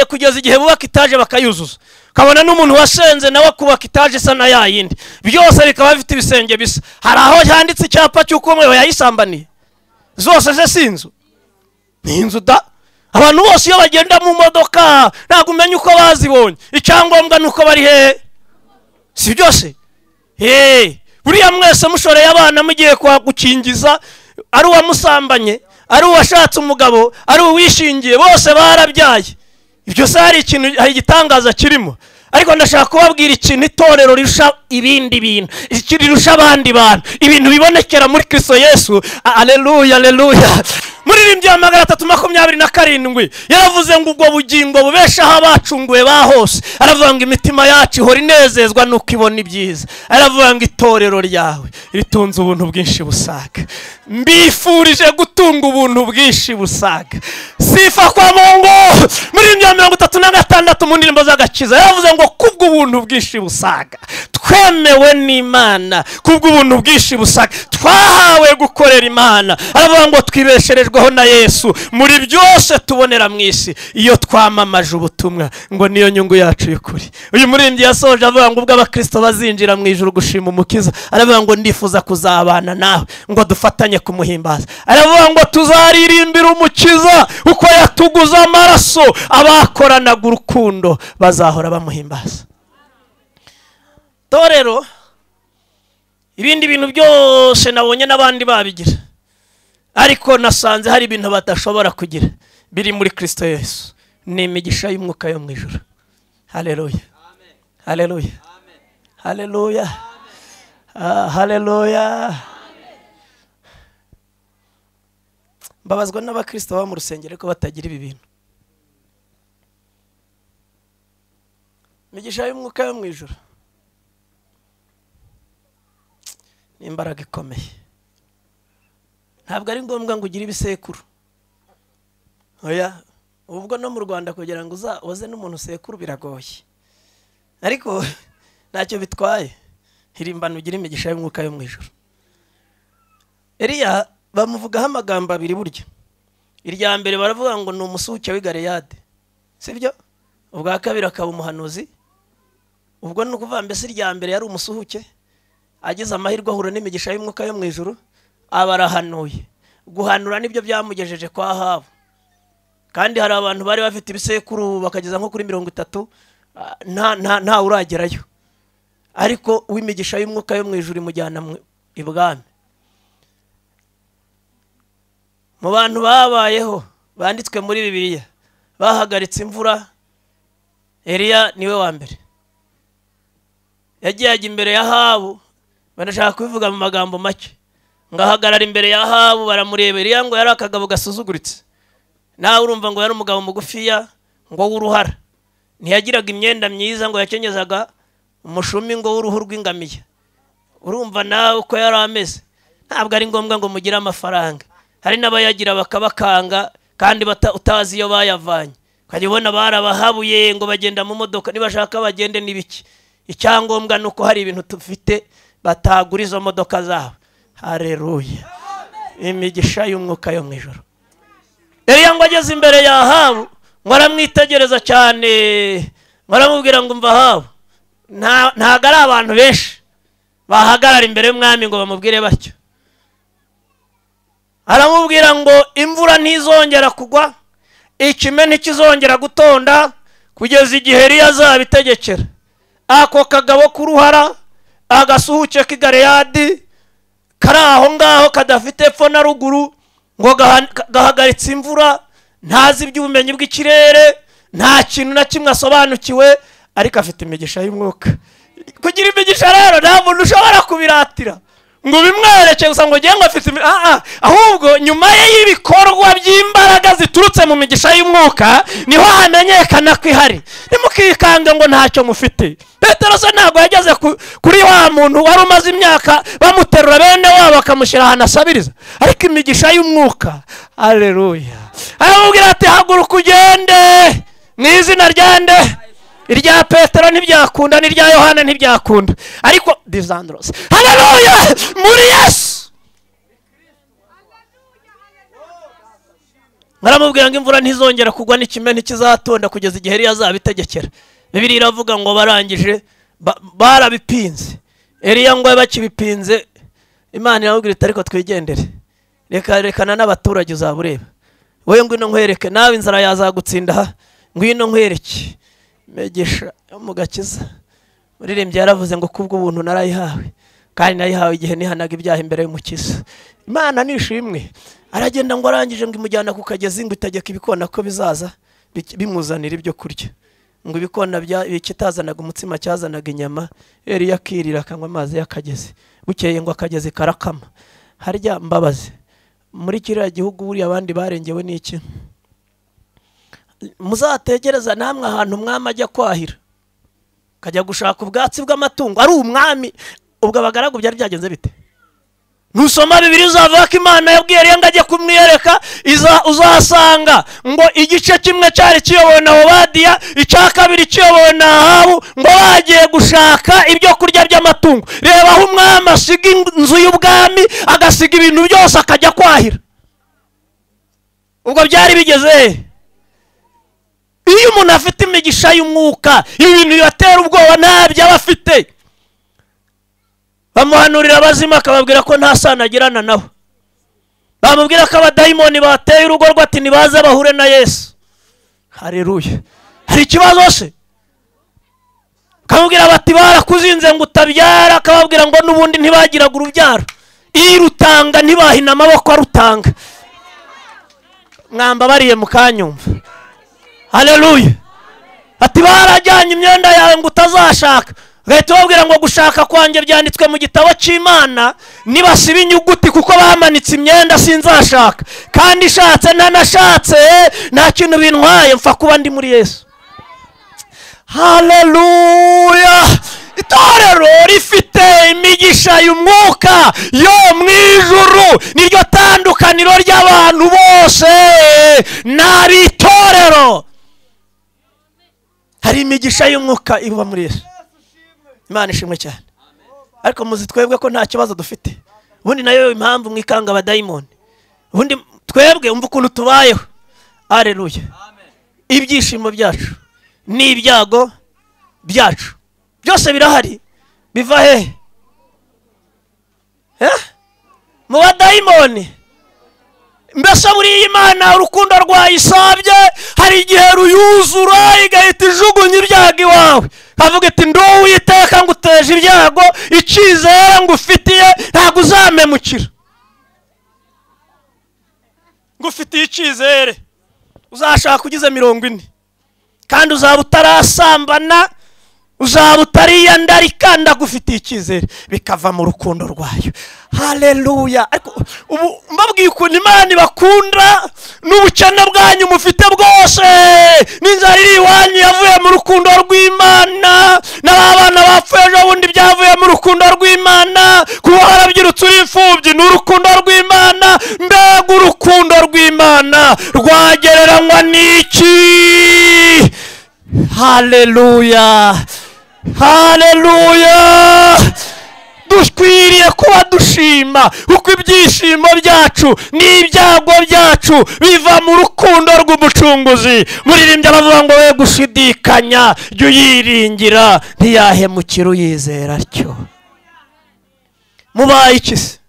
[SPEAKER 1] kugeza igihe bubaka itaje bakayuzuza, ukabona n'umuntu wasenze nawe akubaka itaje isa na yayindi, byose bikaba bifite ibisenge bisa. Hari aho handitse icyapa cy'uko umwe yayisambaniye. Zose se si inzu? Ni inzu da. Abantu bose iyo bagenda mu modoka ntabwo umenya uko bazibonye, icyangombwa nuko bari hehe, si byose? Buriya mwese mushoreye abana mugiye kwa gukingiza, ari uwamusambanye, ari uwashatse umugabo, ari uwishingiye, bose barabyaye. Ibyo se hari ikintu, hari igitangaza kirimo? Ariko ndashaka kubabwira ikintu itorero rirusha ibindi bintu, rirusha abandi bantu, ibintu bibonekera muri Kristo Yesu. Aleluya, aleluya. Muririmbyi wa 327 yaravuze ngo ubwo bugingo bubeshaho abacunguwe ba hose. Aravuga ngo imitima yacu ihora inezezwa nuko ibona ibyiza. Aravuga ngo itorero ryawe ritunze ubuntu bwinshi busaga. Mbifurije gutunga ubuntu bwinshi busaga. Sifa kwa Mungu. Muririmbyi wa 36 mu ndirimbo z'agakiza yaravuze ngo kubw'ubuntu bwinshi busaga twemewe n'Imana, kubw'ubuntu bwinshi busaga twahawe gukorera Imana. Aravuga ngo twibesherejweho na Yesu muri byose tubonera mu isi iyo twamamaje ubutumwa, ngo niyo nyungu yacu y'ukuri. Uyu muririmbyi yasoje avuga ngo ubwo abakristo bazinjira mu ijuru gushima umukiza, aravuga ngo ndifuza kuzabana nawe ngo dufatanye kumuhimbaza. Aravuga ngo tuzaririmbira umukiza uko yatuguza amaraso, abakoranaga urukundo bazahora bamuhimbaza. Torero, ibindi bintu byose nabonye n'abandi babigira, ariko nasanze hari ibintu badashobora kugira biri muri Kristo Yesu. Ni imigisha y'umwuka yo mu ijuru. Haleluya, haleluya, haleluya, haleluya. Mbabazwa n'abakristo baba mu rusengero ariko batagira ibi bintu. Imigisha y'umwuka yo mu ijuru ni imbaraga ikomeye. Ntabwo ari ngombwa ngo ugire ibisekuru. Oya, ubwo no mu Rwanda kugira ngo uze n'umuntu sekuru biragoye, ariko ntacyo bitwaye. Hirimbana ugire imigisha y'umwuka yo mu ijuru. Eliya bamuvugaho amagambo abiri burya. Irya mbere baravuga ngo ni umusuke w'i Galeyade, sibyo? Ubwa kabiri akaba umuhanuzi. Ubwo ni ukuvuga mbese irya mbere yari umusuhuke, agize amahirwe ahura n'imigisha y'umwuka yo mu ijuru, abarahanuye. Guhanura nibyo byamugejeje kwa Ahabu. Kandi hari abantu bari bafite ibisekuru bakageza nko kuri 30, nta uragerayo. Ariko uw'imigisha y'umwuka yo mu ijuru imujyana ibwami. Mu bantu babayeho banditswe muri Bibiliya bahagaritse imvura, Eliya niwe wa mbere. Yagiye ajya imbere ya Ahabu, banashaka kubivuga mu magambo make, ngo ahagarara imbere ya Ahabu baramureba. Eliya ngo yari akagabo gasuzuguritse, nawe urumva ngo yari umugabo mugufiya ngo w'uruhara, ntiyagiraga imyenda myiza, ngo yakenyezaga umushumi ngo w'uruhu rw'ingamiya. Urumva nawe uko yari ameze. Ntabwo ari ngombwa ngo mugire amafaranga, hari n'abayagira bakabakanga kandi utazi iyo bayavanye. Ukajya ubona barabahabuye ngo bagenda mu modoka, nibashaka bagende n'ibiki. Icyangombwa nuko hari ibintu tufite batagura izo modoka zabo. Haleluya. Imigisha y'umwuka yo mu ijuru. Eliya ngo ageze imbere ya Ahabu, ngo aramwitegereza cyane, ngo aramubwira ngo umva Ahabu, ntabwo ari abantu benshi bahagarara imbere y'umwami ngo bamubwire batyo. Aramubwira Aramubwira ngo imvura ntizongera kugwa, ikime ntikizongera gutonda kugeza igihe Eliya azabitegekera. Ako kagabo k'uruhara, agasuhuke k'i Galeyadi kari aho ngaho kadafite epfo na ruguru, ngo gahagaritse imvura, ntazi iby'ubumenyi bw'ikirere, nta kintu na kimwe asobanukiwe, ariko afite imigisha y'umwuka. Kugira imigisha rero nta muntu ushobora kubiratira ngo bimwereke gusa ngo ngiye ngo afite, ahubwo nyuma ye y'ibikorwa by'imbaraga ziturutse mu migisha y'umwuka niho hamenyekana ko ihari. Ntimukikanga ngo ntacyo mufite. Petero se ntabwo yageze kuri wa muntu wari umaze imyaka bamuterura bene wabo bakamushyira ahantu asabiriza, ariko imigisha y'umwuka, haleluya, aramubwira ati haguruka ugende mu izina rya nde? Irya Petero ntibyakunda, n'irya Yohana ntibyakunda, ariko Disandros, haleluya, muri Yesu. Aramubwira ngo imvura ntizongera kugwa n'ikime ntikizatonda kugeza igihe Eliya azabitegekera. Bibiliya iravuga ngo barangije barabipinze. Eliya ngo bakibipinze, Imana iramubwira iti ariko twigendere, reka rekana n'abaturage uzabureba, wowe ngwino nkwereke, nawe inzara yazagutsinda aha, ngwino nkwereke. Imigisha yo mu gakiza. Muririmbyi yaravuze ngo kubw'ubuntu narayihawe, kandi nayihawe igihe nihanaga ibyaha imbere y'Umukiza. Imana nishimwe. Aragenda ngo arangije ngo imujyana ku kagezi, ngo itegeka ibikona ko bizaza bimuzanira ibyo kurya. Ngo ibikona kitazanaga umutsima cyazanaga inyama, Eliya akirira akanywa amazi y'akagezi. Bukeye ngo akagezi karakama. Harya mbabazi, muri kiriya gihugu buriya abandi barengewe n'iki? Muzategereza namwe ahantu umwami ajya kwahira, kajya gushaka ubwatsi bw'amatungo ari umwami, ubwo abagaragu byari byagenze bite? Nusoma Bibiliya uzavuga ko Imana yabwiye Eliya ngo ajye kumwiyereka, uzasanga ngo igice kimwe cyari kiyobowe na Obadiya, icya kabiri kiyobowe na Ahabu, ngo bagiye gushaka ibyo kurya by'amatungo. Reba aho umwami asiga inzu y'ubwami, agasiga ibintu byose akajya kwahira. Ubwo byari bigeze he? Iyo umuntu afite imigisha y'umwuka, ibintu bibatera ubwoba ntabyo aba afite. Bamuhanurira abazima akababwira ko nta sano agirana nabo. Bamubwira ko abadayimoni bateye urugo rwe, ati nibaze bahure na Yesu. Haleluya. Hari ikibazo se? Akamubwira bati barakuzinze ngo utabyara, akababwira ngo n'ubundi ntibagiraga urubyaro. Irutanga ntibahina amaboko arutanga. Mwamba bariye mukanyumva. Haleluya. Ati barajyanye imyenda yawe ngo utazashaka. Gahita babwira ngo gushaka kwanjye byanditswe mu gitabo cy'Imana, nibasiba inyuguti kuko bamanitse imyenda sinzashaka, kandi ishatse ntanashatse nta kintu bintwaye, mfa kuba ndi muri Yesu. Haleluya. Itorero rifite imigisha y'umwuka yo mu ijuru, niryo tandukaniro ry'abantu bose n'abitorero. Hari imigisha y'umwuka iba muri Yesu. Imana ishimwe cyane. Ariko muzi twebwe ko nta kibazo dufite. Ubundi nayo impamvu mwikanga abadayimoni. Ubundi twebwe umva ukuntu tubayeho. Haleluya. Ibyishimo byacu n'ibyago byacu byose birahari, biva hehe? Mu badayimoni. Mbese buriya Imana urukundo rwayisabye, hari igihe ruyuzura igahita ijugunya ibyago iwawe, kavuga iti ndi Uwiteka nguteje ibyago, icyizere ngufitiye ntabwo uzamemukira. Ngufitiye icyizere uzashaka ugize 40, kandi uzaba utarasambana, uzaba utariyandarika, ndagufitiye icyizere. Bikava mu rukundo rwayo. Haleluya. Ariko ubu mbabwiye ukuntu Imana ibakunda, n'ubukene bwanyu mufite bwose, n'inzara iri iwanyu yavuye mu rukundo rw'Imana, n'abana bapfuye ejo bundi byavuye mu rukundo rw'Imana, kuba warabyirutse uri imfubyi ni urukundo rw'Imana. Mbega urukundo rw'Imana rwagereranywa n'iki? Haleluya. Haleluya. Dukwiriye kuba dushima, kuko ibyishimo byacu n'ibyago byacu biva mu rukundo rw'Umucunguzi. Muririmbyi aravuga ngo we gushidikanya, jya uyiringira, ntiyahemukira uyizera atyo. Mubaye iki se?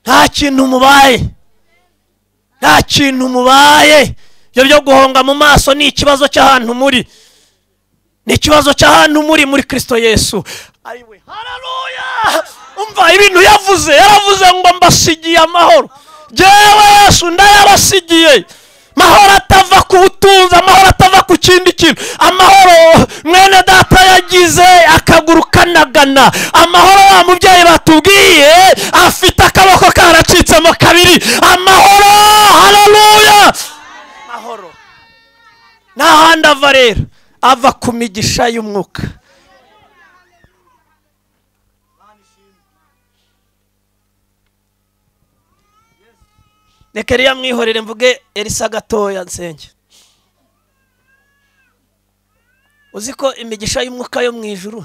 [SPEAKER 1] Nta kintu mubaye. Nta kintu mubaye. Ibyo byo guhonga mu maso ni ikibazo cy'ahantu muri, ni ikibazo cy'ahantu muri Kristo Yesu. Ariwe, haleluya. Umva ibintu yavuze, yaravuze ngo mbasigiye amahoro, jewe Yesu ndayabasigiye. Mahoro atava ku butunzi, amahoro atava ku kindi kintu, amahoro mwene data yagize akaguru kanagana, amahoro wa mubyeyi batubwiye afite akaboko karacitsemo kabiri, amahoro, haleluya. Mahoro nta handi ava rero, ava ku migisha y'umwuka. Reka Eliya mwihorere mvuge Elisa gatoya nsenge. Uzi ko imigisha y'umwuka yo mu ijuru,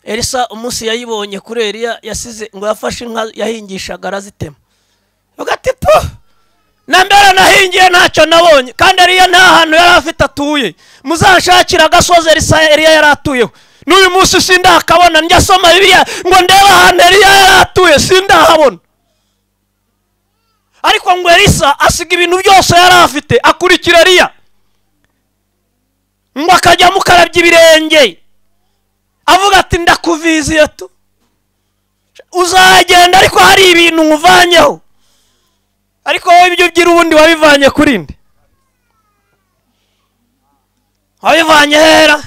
[SPEAKER 1] Elisa umunsi yayibonye kuri Eliya yasize ngo yafashe inka yahingishaga arazitema. Ugati pu na mbere nahingiye ntacyo nabonye, kandi Eliya nta hantu yari afite atuye. Muzanshakira agasozi Elisa Eliya yari atuyeho. N'uyu munsi sindakabona, njya soma Bibiliya ngo ndebe ahantu Eliya yari atuye, sindahabona. Ariko ngo Elisa asiga ibintu byose yari afite akurikira Eliya, ngo akajya mukarabya ibirenge avuga ati ndakuviziye tu, uzagenda ariko hari ibintu nkuvanyeho. Ariko wowe ibyo ugira ubundi wabivanye kuri nde? Wabivanye hera?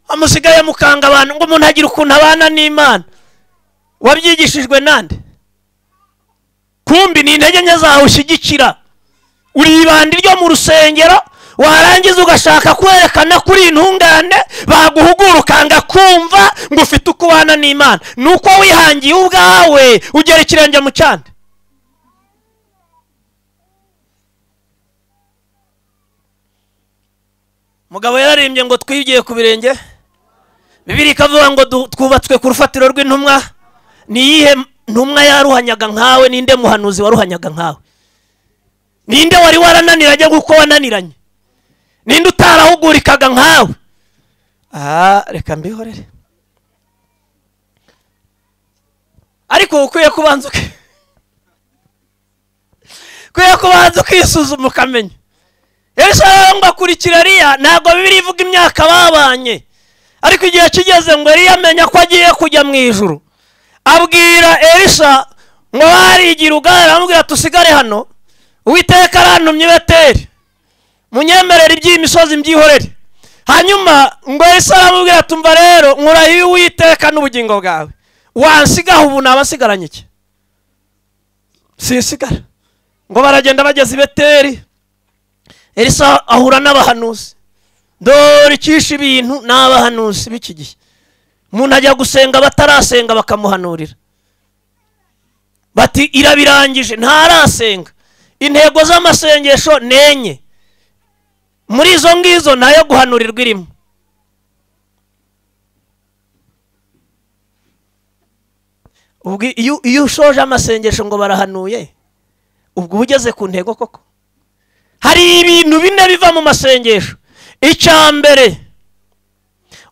[SPEAKER 1] Amusigaye mukanga abantu ngo umuntu agira ukuntu abana n'Imana. Wabyigishijwe nande? Kumbi ni intege nke zawe ushyigikira. Uri ibandi ryo mu rusengero, warangiza ugashaka kwerekana kuri intungane, baguhugura ukanga kumva ngo ufite uko ubana n'Imana. Nuko wihangiye ubwawe ugera ikirenge mu cyande. Mugabo yararimbye ngo twigiye ku birenge. Bibiliya ikavuga ngo twubatswe ku rufatiro rw'intumwa. Ni iyihe ntumwa yaruhanyaga nkawe? Ninde muhanuzi waruhanyaga nkawe? Ninde wari warananiranye kuko wananiranye? Ninde utarahugurikaga nkawe? Reka mbihorere. Ariko ukwiye kubanza ukisuzuma ukamenya. Elisa ngo akurikira Eliya, ntabwo Bibiliya ivuga imyaka babanye, ariko igihe kigeze ngo Eliya amenya ko agiye kujya mu ijuru, abwira Elisa ngo barigira ugara, aramubwira tusigare hano, Uwiteka arantumye i Beteli, munyemerere iby'iyi misozi mbyihorere. Hanyuma ngo Elisa aramubwira tumva rero nkurahiye Uwiteka n'ubugingo bwawe, wansigaho ubu nabasigaranye iki? Sinsigara. Ngo baragenda bageze i Beteli, Elisa ahura n'abahanuzi. Dore icyishe ibintu n'abahanuzi b'iki gihe. Umuntu ajya gusenga batarasenga bakamuhanurira, bati irabirangije, ntarasenga. Intego z'amasengesho ni enye, muri izo ngizo ntayo guhanurirwa irimo. Ubwo iyo ushoje amasengesho ngo barahanuye, ubwo ugeze ku ntego koko. Hari ibintu bine biva mu masengesho. Icya mbere,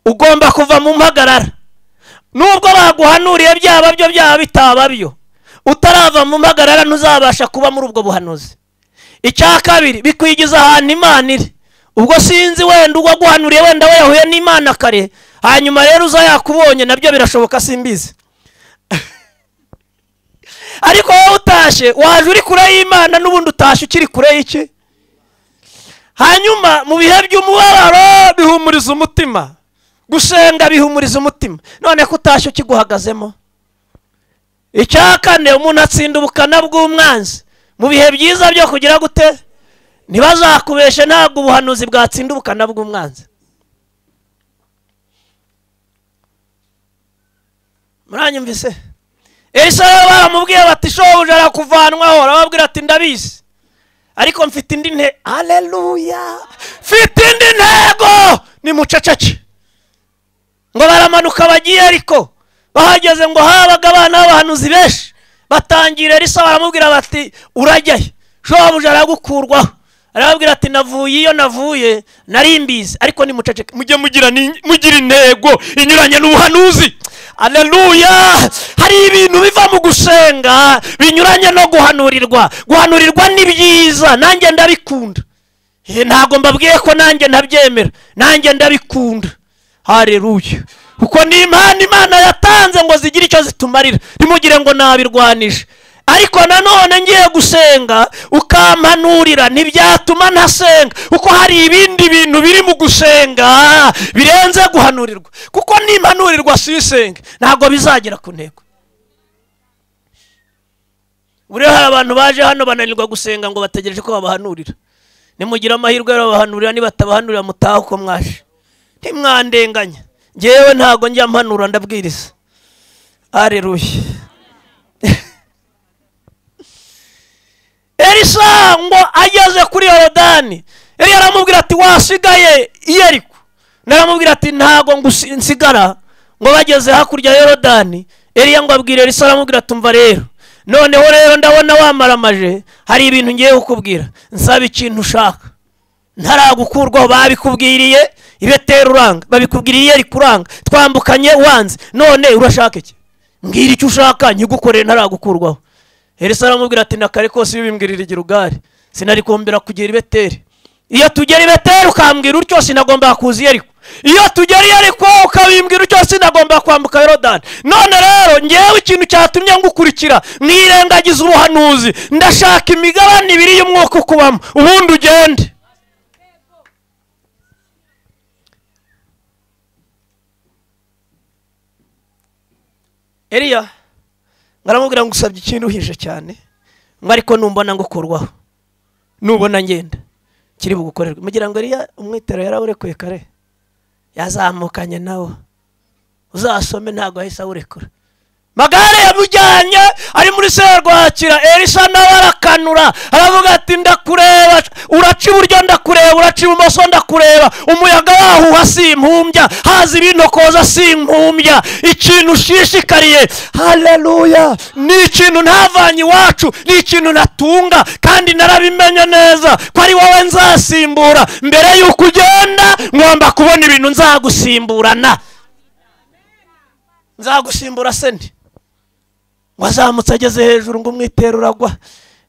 [SPEAKER 1] ugomba kuva mu mpagarara. Nubwo baguhanuriye byaba byo byaba bitaba byo, utarava mu mpagarara ntuzabasha kuba muri ubwo buhanuzi. Icya kabiri, bikwigiza ahantu Imana iri. Ubwo sinzi wenda ubwo guhanuriye wenda we yahuye n'Imana kare, hanyuma rero uza yakubonye, nabyo birashoboka simbizi. Ariko wowe utashye waje uri kure y'Imana, n'ubundi utashye ukiri kure y'iki? Hanyuma mu bihe by'umubabaro bihumuriza umutima, gusenga bihumuriza umutima. None ko utashye ukiguhagazemo. Icya kane, umuntu atsinda ubukana bw'umwanzi mu bihe byiza byo kugira gute? Ntibazakubeshe, ntabwo ubuhanuzi bwatsinda ubukana bw'umwanzi. Muranyumvise? Elisa rero baramubwiye bati shobuja arakuvanwaho, arababwira ati ndabizi, ariko mfite indi ntego. Haleluya, mfite indi ntego. Ni muceceke. Ngo baramanuka bagiye, ariko bahageze ngo habaga abana b'abahanuzi benshi, batangira Elisa baramubwira bati urajyahe? Shobuja aragukurwaho. Arababwira ati navuye iyo navuye nari mbizi, ariko nimuceceke mujye mugira intego inyuranye n'ubuhanuzi. Haleluya! Hari ibintu biva mu gusenga binyuranye no guhanurirwa. Guhanurirwa ni byiza, nanjye ndabikunda. Ntabwo mbabwiye ko nanjye ntabyemera, nanjye ndabikunda. Haleluya! Kuko ni impano Imana yatanze ngo zigire icyo zitumarira, ntimugire ngo nabirwanishe. Ariko nanone ngiye gusenga ukampanurira ntibyatuma ntasenga, kuko hari ibindi bintu biri mu gusenga birenze guhanurirwa. Kuko nimpanurirwa sisenge ntabwo bizagera ku ntego. Buriya hari abantu baje hano bananirwa gusenga ngo bategereje ko babahanurira. Nimugira amahirwe babahanurira, nibatabahanurira mutaha uko mwaje. Ntimwandenganya, ngewe ntabwo njya mpanura, ndabwiriza. Haleluya! Elisa ngo ageze kuri Yorodani, Eliya aramubwira ati wasigaye i Yeriko. Naramubwira ati ntago nsigara. Ngo bageze hakurya ya Yorodani, Eliya ngo abwira Elisa, aramubwira ati umva rero, noneho rero ndabona wamaramaje, hari ibintu ngiye kukubwira, nsaba ikintu ushaka. Ntaragukurwaho babikubwiriye i Beteli uranga, babikubwiriye i Yeriko uranga, twambukanye wanze, none urashaka iki? Mbwira icyo ushaka nkigukorere ntaragukurwaho. Elisa aramubwira ati na kare kose iyo ubimbwirira igirugari sinarikombera kugera i Beteli. Iyo tugera i Beteli ukambwira utyo sinagomba kuza i Yeriko. Iyo tugera i Yeriko ukabimbwira utyo sinagomba kwambuka Yorodani. None rero ngewe ikintu cyatumye ngukurikira nirengagiza ubuhanuzi, ndashaka imigabane ibiri y'umwuka ukubamo, ubundi ugende. Eliya ngaramubwira ngo usabye ikintu uhije cyane, ngo ariko numbona ngukurwaho, nubona ngenda kiri bugukorerwe. Mugira ngo Eliya umwitero yarawurekuye kare, yazamukanye nawo, uzasome ntago ahise awurekura. Magare yamujyanye ari muri serwakira, Elisa nawe arakanura aravuga ati ndakureba, uraca iburyo ndakureba, uraca ibumoso ndakureba, umuyaga wahuha simpumbya, haza ibintokoza simpumbya, ikintu ushishikariye. Haleluya! Ni ikintu ntavanye iwacu, ni ikintu natunga, kandi narabimenye neza ko ari wowe nzasimbura. Mbere y'uko ugenda ngomba kubona ibintu nzagusimburana. Nzagusimbura se nde? Ngo azamutse ageze hejuru ngo umwitero uragwa.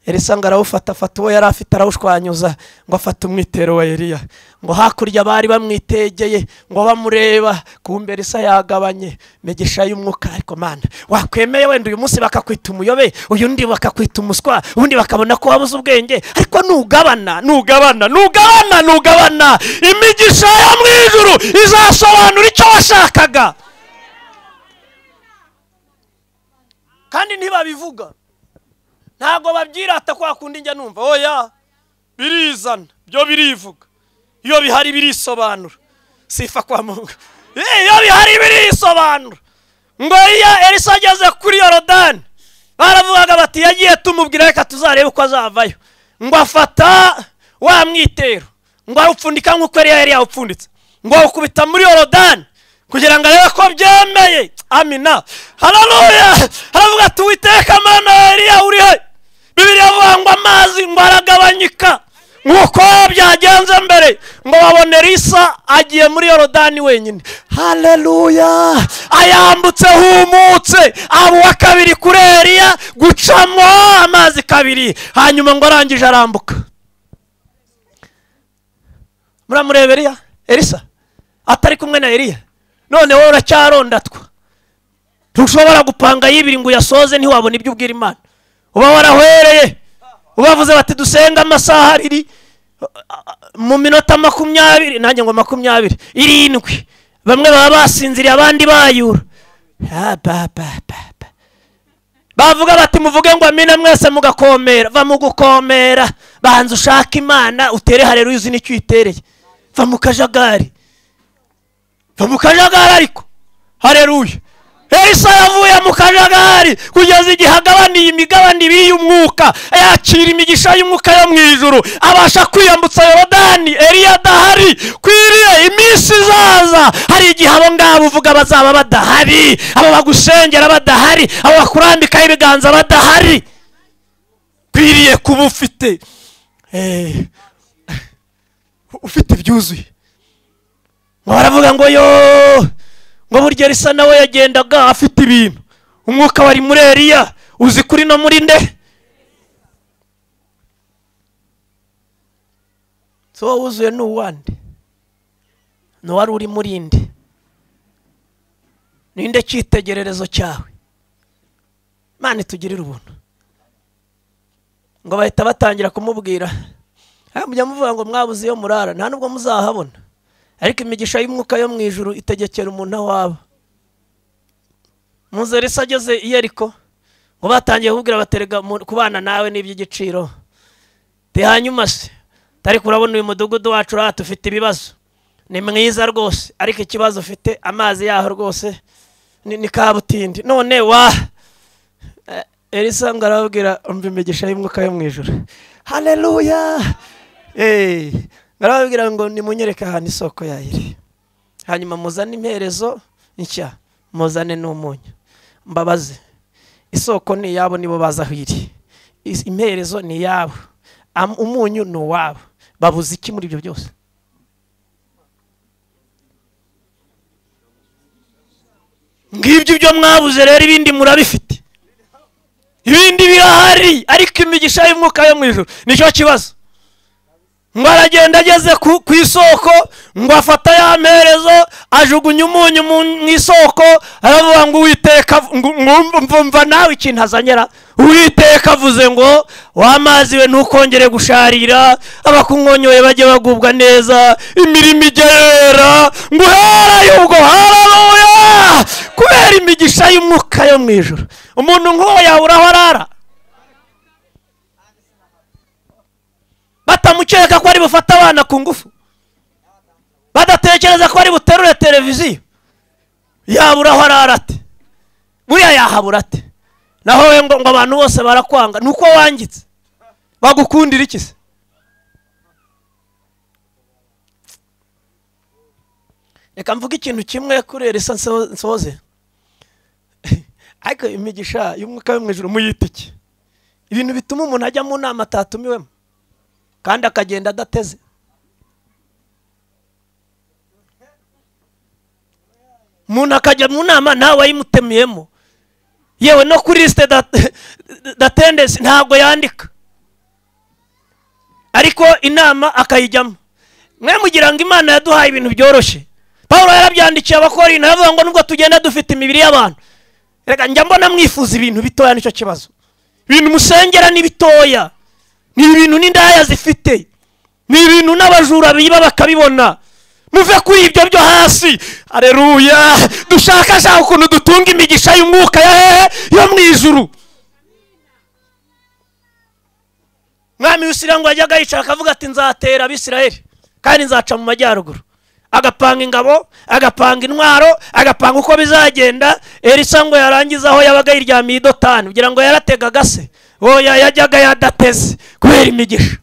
[SPEAKER 1] Elisa ngo arawufata, afata uwo yari afite arawushwanyuza, ngo afate umwitero wa Eliya. Ngo hakurya bari bamwitegeye ngo bamureba, kumbe Elisa yagabanye imigisha y'umwuka. Ariko Mana, wakwemeye wenda uyu munsi bakakwita umuyobe, uyu undi bakakwita umuswa, ubundi bakabona ko wabuze ubwenge, ariko nugabana, nugabana, nugabana, nugabana, imigisha yo mu ijuru izasobanura icyo washakaga. Kandi ntibabivuga, ntago babyirata kwa kundi njya numva, oya birizana, byo birivuga, iyo bihari birisobanura. Sifa kwa Mungu. Iyo bihari birisobanura. Ngo iyo Elisa ageze kuri Yorodani, baravugaga bati yagiye tumubwira reka tuzarebe uko azavayo. Ngo afata wa mwitero, ngo arupfundika nk'uko Eliya yari yawupfunditse, ngo awukubita muri Yorodani kugira ngo arebe ko byemeye. Amina. Haleluya! Haravuga ati Uwiteka Mana ya Eliya uri he? Bibiliya ivuga ngo amazi ngo aragabanyika nk'uko byagenze mbere. Ngo babone Elisa agiye muri Yorodani wenyine. Haleluya! Ayambutse humutse, aba uwa kabiri kuri Eliya gucamo amazi kabiri. Hanyuma ngo arangije arambuka. Muramureba Eliya, Elisa atari kumwe na Eliya. None wowe uracyarondatwa, ntushobora gupanga yibiri ngo uyasoze, ntiwabona ibyo ubwira Imana. Uba warahwereye, ubavuze bati dusenga amasaha abiri mu minota 20, nanjye ngo 27, bamwe baba basinziriye abandi bayura. Bavuga bati muvuge ngo amina mwese mugakomera. Va mu gukomera, banza ushaka Imana, utere haleluya uzi n'icyo uyitereye. Va mu kajagari, va mu kajagari ariko. Haleluya! Elisa yavuye mu kajagari kugeza igihe agabaniye imigabane ibiri y'umwuka, yakira imigisha y'umwuka yo mu ijuru, abasha kwiyambutsa Yorodani. Eliya adahari, kwiriye iminsi izaza hari igihe abo ngabo uvuga bazaba badahari, abo bagusengera badahari, abo bakurambikaho ibiganza badahari. Kwiriye kuba ufite ufite ibyuzuye. Ngo baravuga ngo yo, ngo burya Elisa nawe yagendaga afite ibintu, umwuka wari muri Eliya, uzi kuri no muri nde. So wuzuye ni uwande, ni wari uri muri nde, ninde cyitegererezo cyawe? Imana itugirire ubuntu. Ngo bahita batangira kumubwira, mujya muvuga ngo mwabuze iyo murara, nta nubwo muzahabona, ariko imigisha y'umwuka yo mu ijuru itegekera umuntu aho aba. Muze Elisa ageze i Yeriko, ngo batangiye kubwira baterega kubana nawe n'iby'igiciro. Hanyuma se ariko urabona uyu mudugudu wacu uraha ufite ibibazo, ni mwiza rwose, ariko ikibazo ufite amazi yaho rwose ni kabutindi. None wa Elisa ngo arababwira, umva imigisha y'umwuka yo mu ijuru, haleluya. Arababwira ngo nimunyereke ahantu isoko yayiri, hanyuma muzane imperezo nshya, muzane n'umunyu. Mbabaze, isoko ni iyabo, nibo baza aho iri, imperezo ni iyabo, umunyu ni uwabo. Babuze iki muri ibyo byose? Ngibyo ibyo mwabuze rero, ibindi murabifite, ibindi birahari, ariko imigisha y'umwuka yo mu ijuru nicyo kibazo. Ngo aragenda ageze ku isoko, ngo afata ya mperezo, ajugunya umunyu mu isoko, aravuga ngo Uwiteka, mva nawe ikintu azanyera. Uwiteka avuze ngo w'amazi we ntukongere gusharira, abakunkonyoye bajye bagubwa neza, imirimo igera, ngo uherayo ubwo, haleluya, kubera imigisha y'umwuka yo mu ijuru. Umuntu nk'uwo yabura aho arara, batamukeka ko ari bufate abana ku ngufu, badatekereza ko ari buterure televiziyo, yabura aho arara ate? Buriya yahabura ate? Naho we ngo abantu bose barakwanga, nuko wangitse, bagukundira iki se? Reka mvuge ikintu kimwe kuri Elisa nsoze. Ariko imigisha y'umwuka yo mu ijuru muyita iki? Ibintu bituma umuntu ajya mu nama atatumiwemo, kandi akagenda adateze. Umuntu akajya mu nama ntawe wayimutemeyemo, yewe no kuri liste d'attendance ntabwo yandika, ariko inama akayijyamo. Mwe mugira ngo Imana yaduhaye ibintu byoroshye. Paulo yarabyandikiye Abakorinto, aravuga ngo nubwo tugenda dufite imibiri y'abantu, reka njya mbona mwifuza ibintu bitoya, nicyo kibazo. Ibintu musengera ni bitoya, ni ibintu n'indaya zifite, ni ibintu n'abajura biba bakabibona. Muve kuri ibyo byo hasi, haleluya. Dushaka ukuntu dutunga imigisha y'umwuka yo mu ijuru. Mwami w'Isirayeli ngo yajyaga yicara akavuga ati nzatera Abisirayeli kandi nzaca mu majyaruguru, agapanga ingabo, agapanga intwaro, agapanga uko bizagenda. Elisa ngo yarangiza aho yabaga yiryamiye i Dotani, kugira ngo yarategaga se, oya yajyaga yadateze kubera imigisha,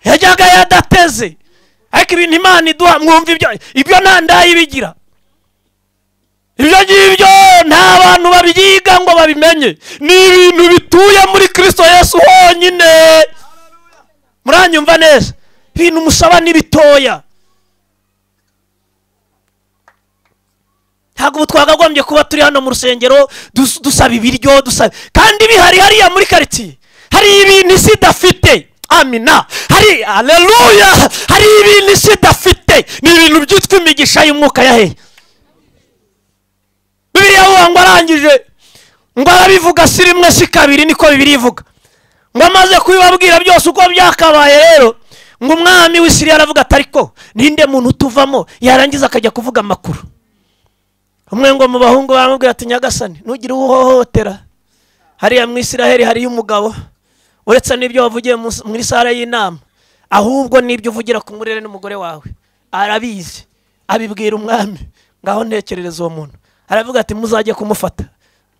[SPEAKER 1] yajyaga yadateze. Ariko ibintu Imana iduha, mwumva ibyo nta ndayibigira, ibyo ngibyo nta bantu babyiga ngo babimenye, ni ibintu bituye muri Kristo Yesu honyine. Muranyumva neza? Ibintu musaba ni bitoya. Ntabwo twakagombye kuba turi hano mu rusengero dusaba ibiryo, dusaba, kandi bihari hariya muri quartier hari ibintu isi idafite. Amina, hari haleluya, hari ibintu isi idafite, ni ibintu byitwa imigisha y'umwuka ya hehe. Bibiliya ivuga ngo arangije ngo arabivuga si rimwe si kabiri, niko Bibiliya ivuga. Ngo amaze kubibabwira byose uko byakabaye rero, ngo umwami w'Isirayeli aravuga ati ariko ninde muntu utuvamo yarangiza akajya kuvuga amakuru? Umwe ngo mu bahungu bamubwira ati nyagasani ntugire uhohotera, hariya mu Isirayeli hariyo umugabo, uretse n'ibyo wavugiye muri sare y'inama, ahubwo n'ibyo uvugira ku murere n'umugore wawe arabizi. Abibwira umwami, ngaho ntekerereza uwo muntu. Aravuga ati muzajye kumufata,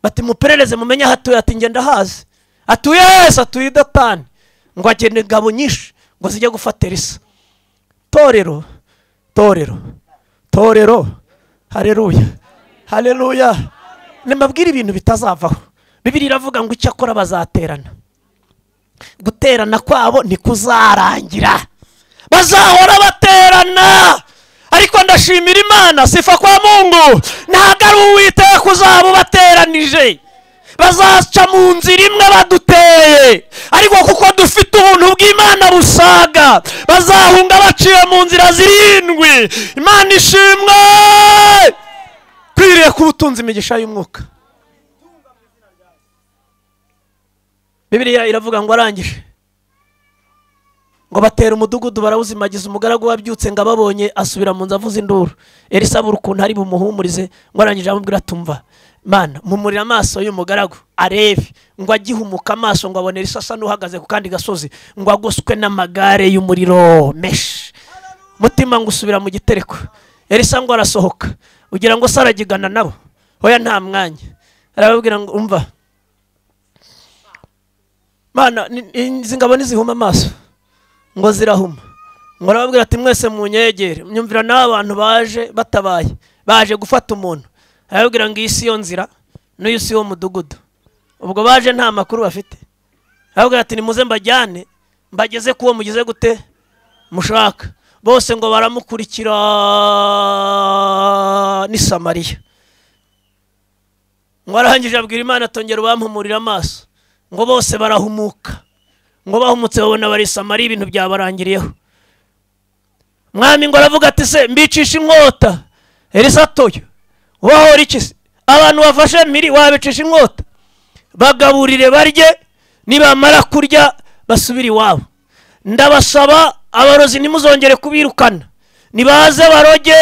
[SPEAKER 1] bati muperereze mumenye aho atuye. Ati ngenda hazi atuye hese, atuye i Dotani. Ngo agende ingabo nyinshi ngo zijye gufata Elisa. Torero, torero, torero, haleluya, haleluya. Nimabwira ibintu bitazavaho. Bibiliya iravuga ngo icyakora bazaterana, guterana kwabo ntikuzarangira. Bazahora baterana. Ariko ndashimira Imana, sifa kwa Mungu, ntabwo ari Uwiteka uzaba ubateranije. Bazaca mu nzira imwe baduteye, ariko kuko dufite ubuntu bw'Imana busaga, bazahunga baciye mu nzira zirindwi. Imana ishimwe. Kwiriye kubutunza imigisha y'umwuka. Bibiliya iravuga ngo arangije ngo batera umudugudu barawuzimagiza. Umugaragu wabyutse ngo ababonye asubira mu nzu avuza induru. Elisa abura ukuntu ari bumuhumurize, ngo arangije amubwira atumva, Mana mumurira amaso y'umugaragu arebe. Ngo agihumuka amaso ngo abone Elisa asa n'uhagaze ku kandi gasozi, ngo agoswe n'amagare y'umuriro meshi. Mutima ngo usubira mu gitereko. Elisa ngo arasohoka, ugira ngo se aragigana nabo? Hoya nta mwanya. Arababwira ngo umva Mana, izi ngabo nizihuma amaso ngo zirahuma. Ngo arababwira ati mwese munyegere. Myumvira n'abantu baje batabaye, baje gufata umuntu. Arababwira ngo iyi si yo nzira, n'uyu si wo mudugudu. Ubwo baje nta makuru bafite. Arababwira ati nimuze mbajyane, mbageze kuwo mugize gute mushaka. Bose ngo baramukurikira ni Samariya. Ngo arangije abwira Imana atongera ubampumurira amaso. Ngo bose barahumuka. Ngo bahumutse babona bari Samariya, ibintu byabarangiriyeho. Mwami ngo aravuga ati se mbicisha inkota. Elisa atoyo, wahora iki se? Abantu bafashe miri wabicisha inkota, bagaburire barye, nibamara kurya basubire iwabo. Ndabasaba abarozi ntimuzongere kubirukana, nibaze baroge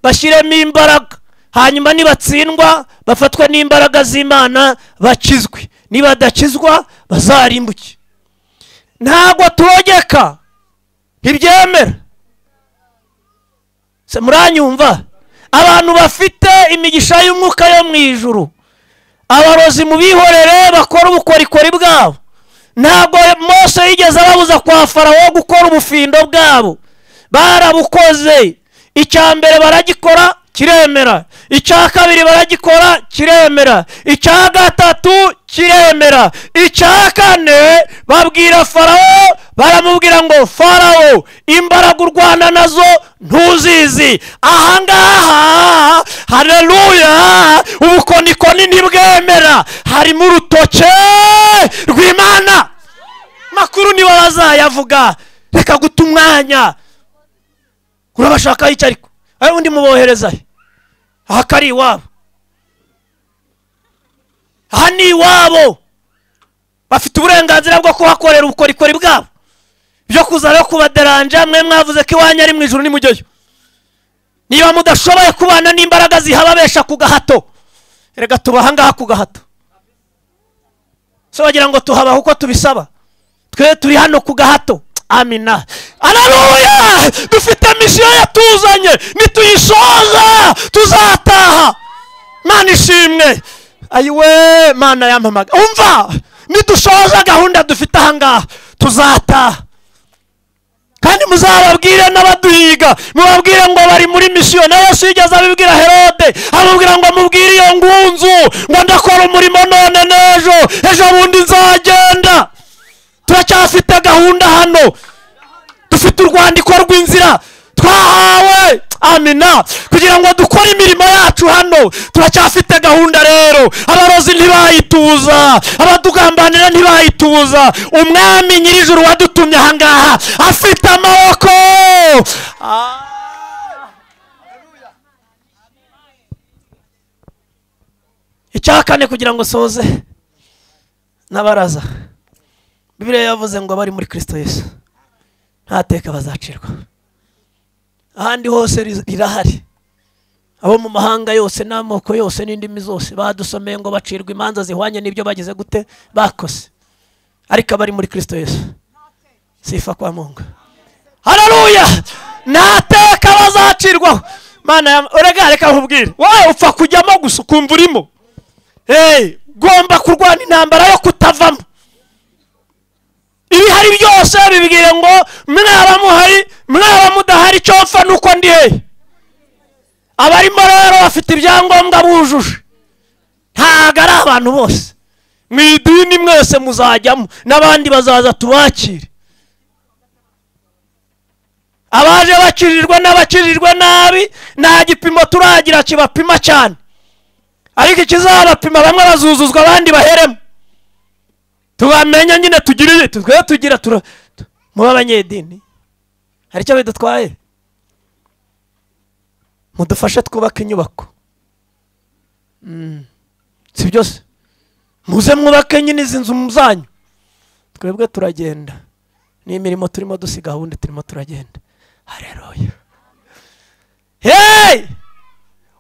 [SPEAKER 1] bashyiremo imbaraga, hanyuma nibatsindwa bafatwe n'imbaraga z'Imana bakizwe, nibadakizwa bazarimbuke. Ntabwo turogeka, ntibyemera. Se muranyumva? Abantu bafite imigisha y'umwuka yo mu ijuru, abarozi mubihorere bakora ubukorikori bwabo. Ntabwo Mose yigeze ababuza kwa Farawo gukora ubufindo bwabo, barabukoze. Icya mbere baragikora kiremera, icya kabiri baragikora kiremera, icya gatatu kiremera, icya kane babwira Farawo, baramubwira ngo Farawo, imbaraga urwana nazo ntuzizi. Ahangaha haleluya, ubukonikoni ntibwemera, harimo urutoke rw'Imana. Makuru niba bazayavuga, reka guta umwanya. Urabashaka iki ariko? Ayo undi mubohereza he? Aha kari iwabo, aha ni iwabo. Bafite uburenganzira bwo kuhakorera ubukorikori bwabo. Byo kuza rero kubaderanja, mwe mwavuze ko iwanyu ari mu ijuru, nimujyeyo. Niba mudashoboye kubana n'imbaraga zihababesha ku gahato, erega tubaha ngaha ku gahato. So bagira ngo tuhabaho uko tubisaba, twe turi hano ku gahato. Amina, haleluya. Dufite misiyo yatuzanye, nituyisoza tuzataha. Mana ishimwe. Ayiwe Mana yampamaga. Umva, nidushoza gahunda dufite ahangaha tuzataha. Kandi muzababwire n'abaduhiga, mubabwire ngo bari muri misiyo. Na Yesu yigeze abibwira Herode, amubwira ngo mubwire iyo ngunzu ngo ndakora umurimo none n'ejo, ejo bundi nzagenda. Turacyafite gahunda hano, dufite urwandiko rw'inzira twahawe. Amina, kugira ngo dukore imirimo yacu hano. Turacyafite gahunda rero. Abarozi ntibayituza, abadugambanira ntibayituza. Umwami nyirijuru wadutumye ahangaha afite amaboko. Icya kane kugira ngo soze n'abaraza, Bibiliya yavuze ngo abari muri Kristo Yesu nta teka bazacirwa. Ahandi hose rirahari. Abo mu mahanga yose n'amoko yose n'indimi zose badusomeye ngo bacirwa imanza zihwanye n'ibyo bagize gute bakoze. Ariko abari muri Kristo Yesu, sifa kwa Mungu, haleluya, nta teka bazacirwaho. Mana urega, reka nkubwire, wowe upfa kujyamo gusa ukumva urimo. Hey, gomba kurwana intambara yo kutavamo. Ibihari byose bibwire ngo mwaba muhari, mwaba mudahari, icyo mfa nuko ndi he. Abarimo rero bafite ibyangombwa bujuje, ntago ari abantu bose. Mu idini mwese muzajyamo, n'abandi bazaza tubakire. Abaje bakirijwe n'abakirijwe nabi nta gipimo turagira kibapima cyane, ariko ikizabapima bamwe bazuzuzwa abandi baheremo. Tubamenya nyine tugirire twe tugira muba abanyedini hari icyo bidutwaye. Mudufashe twubake inyubako, si byose, muze mwubake nyine izi nzu zanyu, twebwe turagenda n'imirimo turimo dusiga ubundi turimo turagenda. Haleluya. Hey,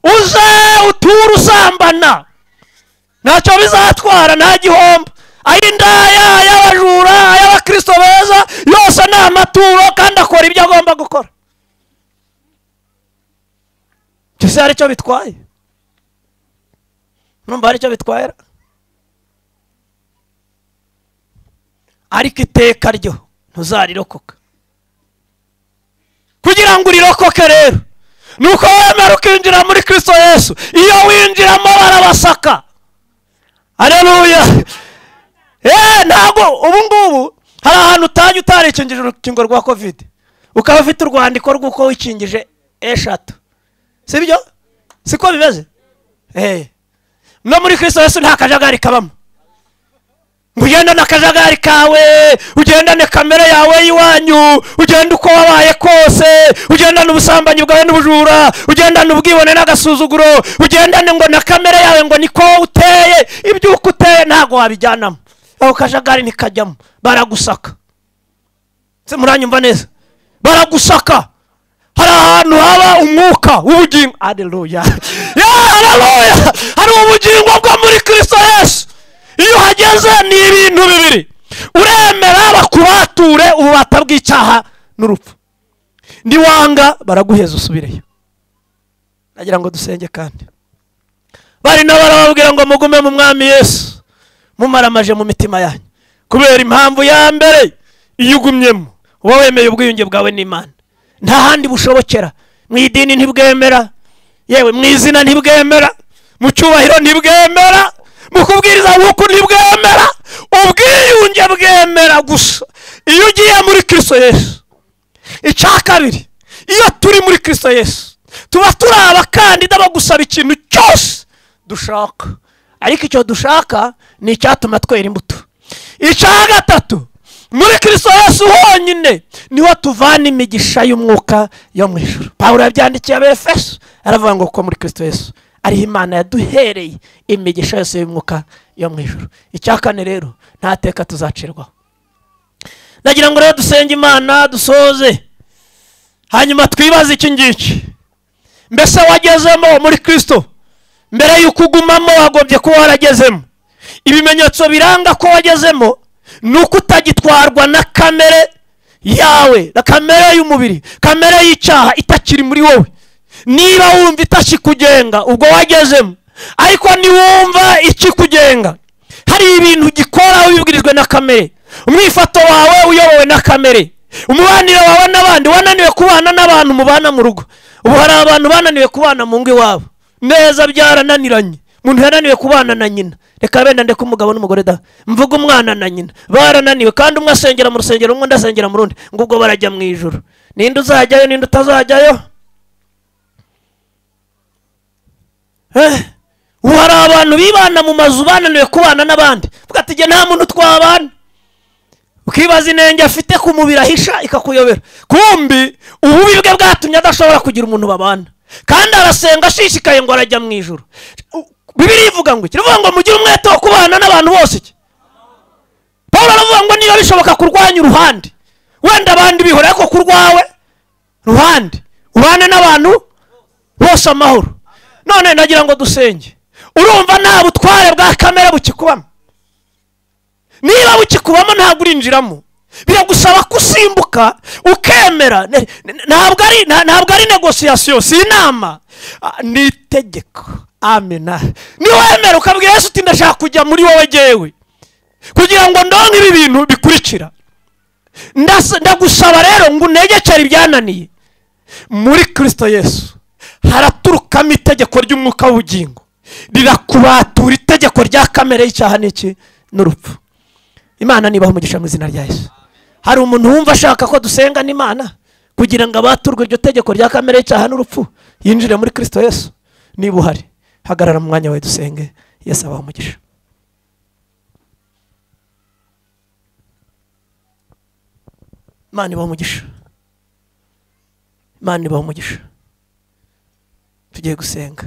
[SPEAKER 1] uze uture usambana ntacyo bizatwara, nta gihombo. Ay'indaya, ay'abajura, ay'abakristo beza yose ni amaturo kandi akora ibyo agomba gukora. Cyose hari icyo bitwaye? Numva hari icyo bitwaye, ariko iteka ryo ntuzarirokoka. Kugira ngo urirokoke rero nuko wemera ukinjira muri Kristo Yesu. Iyo winjiramo barabasaka. Haleluya. Ntabwo ubu ngubu hari ahantu utajya utarikingije urukingo rwa Covid, ukaba ufite urwandiko rw'uko wikingije 3, sibyo? Siko bimeze? No muri Kristo Yesu nta kajagari kabamo. Ugendane akajagari kawe, ugendane kamere yawe y'iwanyu, ugende uko wabaye kose, ugendane ubusambanyi bwawe n'ubujura, ugendane ubwibone n'agasuzuguro, ugendane ngo na kamere yawe ngo niko uteye. Ibyo uko uteye ntago wabijyanamo, aho kajagari ntikajyamo, baragusaka. Se muranyumva neza? Baragusaka. Hari ahantu haba umwuka w'ubugingo. Haleluya. Haleluya. Hari ubugingo bwo muri Kristo Yesu. Iyo uhageze ni ibintu bibiri: uremera bakubature ububata bw'icyaha n'urupfu, niwanga baraguheza usubireyo. Nagira ngo dusenge. Kandi bari nabo barababwira ngo mugume mu Mwami Yesu mumaramaje mu mitima yanyu, kubera impamvu ya mbere, iyo ugumyemo uba wemeye ubwiyunge bwawe n'Imana. Nta handi bushobokera. Mu idini ntibwemera, yewe mu izina ntibwemera, mu cyubahiro ntibwemera, mu kubwiriza wuko ntibwemera. Ubwiyunge bwemera gusa iyo ugiye muri Kristo Yesu. Icya kabiri, iyo turi muri Kristo Yesu tuba turi abakandida bagusaba ikintu cyose dushaka, ariko icyo dushaka ni icyatuma twera imbuto. Icya gatatu, muri Kristo Yesu honyine niho tuvana imigisha y'umwuka yo mu ijuru. Pawulo yabyandikiye Abefeso aravuga ngo ko muri Kristo Yesu ariho Imana yaduhereye imigisha yose y'umwuka yo mu ijuru. Icya kane rero, nta teka tuzacirwaho. Ndagira ngo rero dusenge Imana dusoze, hanyuma twibaze iki ngiki: mbese wagezemo muri Kristo? Mbere y'uko ugumamo wagombye kuba waragezemo. Ibimenyetso biranga ko wagezemo ni uko utagitwarwa na kamere yawe, na kamere y'umubiri, kamere y'icyaha itakiri muri wowe. Niba wumva itakikugenga ubwo wagezemo, ariko niwumva ikikugenga hari ibintu gikora wibwirijwe na kamere, umwifato wawe uyobowe na kamere, umubanire wawe n'abandi, wananiwe kubana n'abantu mubana mu rugo. Ubu hari abantu bananiwe kubana mu ngo iwabo neza, byarananiranye. Umuntu yananiwe kubana na nyina, reka benda ndeke umugabo n'umugore da, mvuga umwana na nyina barananiwe, kandi umwe asengera mu rusengero umwe ndasengera mu rundi, ngo ubwo barajya mu ijuru. Ninde uzajyayo ninde utazajyayo? Ubu hari abantu bibana mu mazu bananiwe kubana n'abandi, vuga ati nta muntu twabana. Ukibaza inenge afite ku mubiri ahisha ikakuyobera. Kumbi ububi bwe bwatumye adashobora kugira umuntu babana, kandi arasenga ashishikaye ngo arajya mu ijuru. Bibiliya ivuga ngo iki? Ivuga ngo mugire umwete wo kubana n'abantu bose iki. Pawulo aravuga ngo niba bishoboka kurwanya uruhande, wenda abandi bihora, ariko kurwawe ruhande ubane n'abantu bose amahoro. None ndagira ngo dusenge. Urumva nta butware bwa kamere bukikubamo? Niba bukikubamo ntabwo urinjiramo. Biragusaba kusimbuka ukemera. Ntabwo ari negociation, si inama, ni itegeko. Amena. Niwemera ukabwira Yesu uti ndashaka kujya muri wowe jewe, kugira ngo ndonke ibi bintu bikurikira, ndagusaba rero ngo untegekere ibyananiye. Muri Kristo Yesu haraturukamo itegeko ry'umwuka w'ubugingo, rirakubatura itegeko rya kamere y'icyaha n'iki n'urupfu. Imana nibaho umugisha mu izina rya Yesu. Hari umuntu wumva ashaka ko dusenga n'Imana kugira ngo abaturwe iryo tegeko rya kamere y'icyaha n'urupfu yinjire muri Kristo Yesu. Niba uhari, hagarara mu mwanya wawe dusenge. Yesu abahe umugisha. Imana ibahe umugisha. Imana ibahe umugisha. Tugiye gusenga.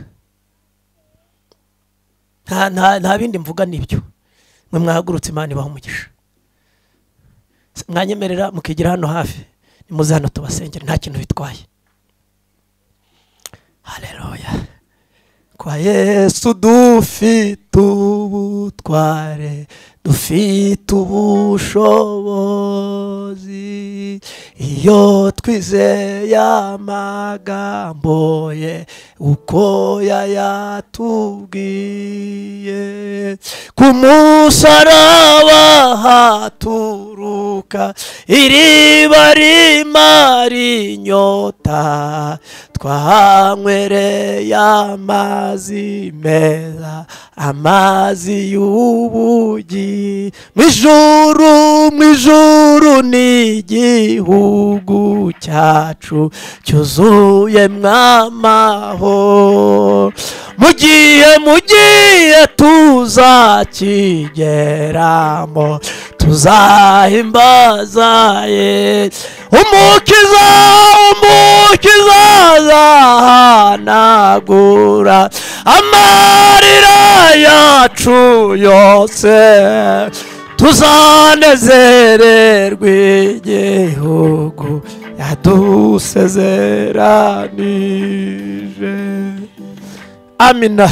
[SPEAKER 1] Nta bindi mvuga nibyo. Mwe mwahagurutse, Imana ibahe umugisha. Mwanyemerera mukigira hano hafi, nimuze hano tubasengere, nta kintu bitwaye. Haleluya. Kwa Yesu dufite ubutware, dufite ubushobozi, iyo twizeye amagambo ye uko yayatubwiye. Ku musaraba haturuka iriba rimara inyota, twahanywereye amazi meza, amazi y'ubugi. Mu ijuru ni igihugu cyacu cyuzuyemwo amahoro. Mugiye tuzakigeramo, tuzahimbaza ye. Umukiza azahanagura amarira yacu yose, tuzanezererwa igihugu yadusezeranije. Amina.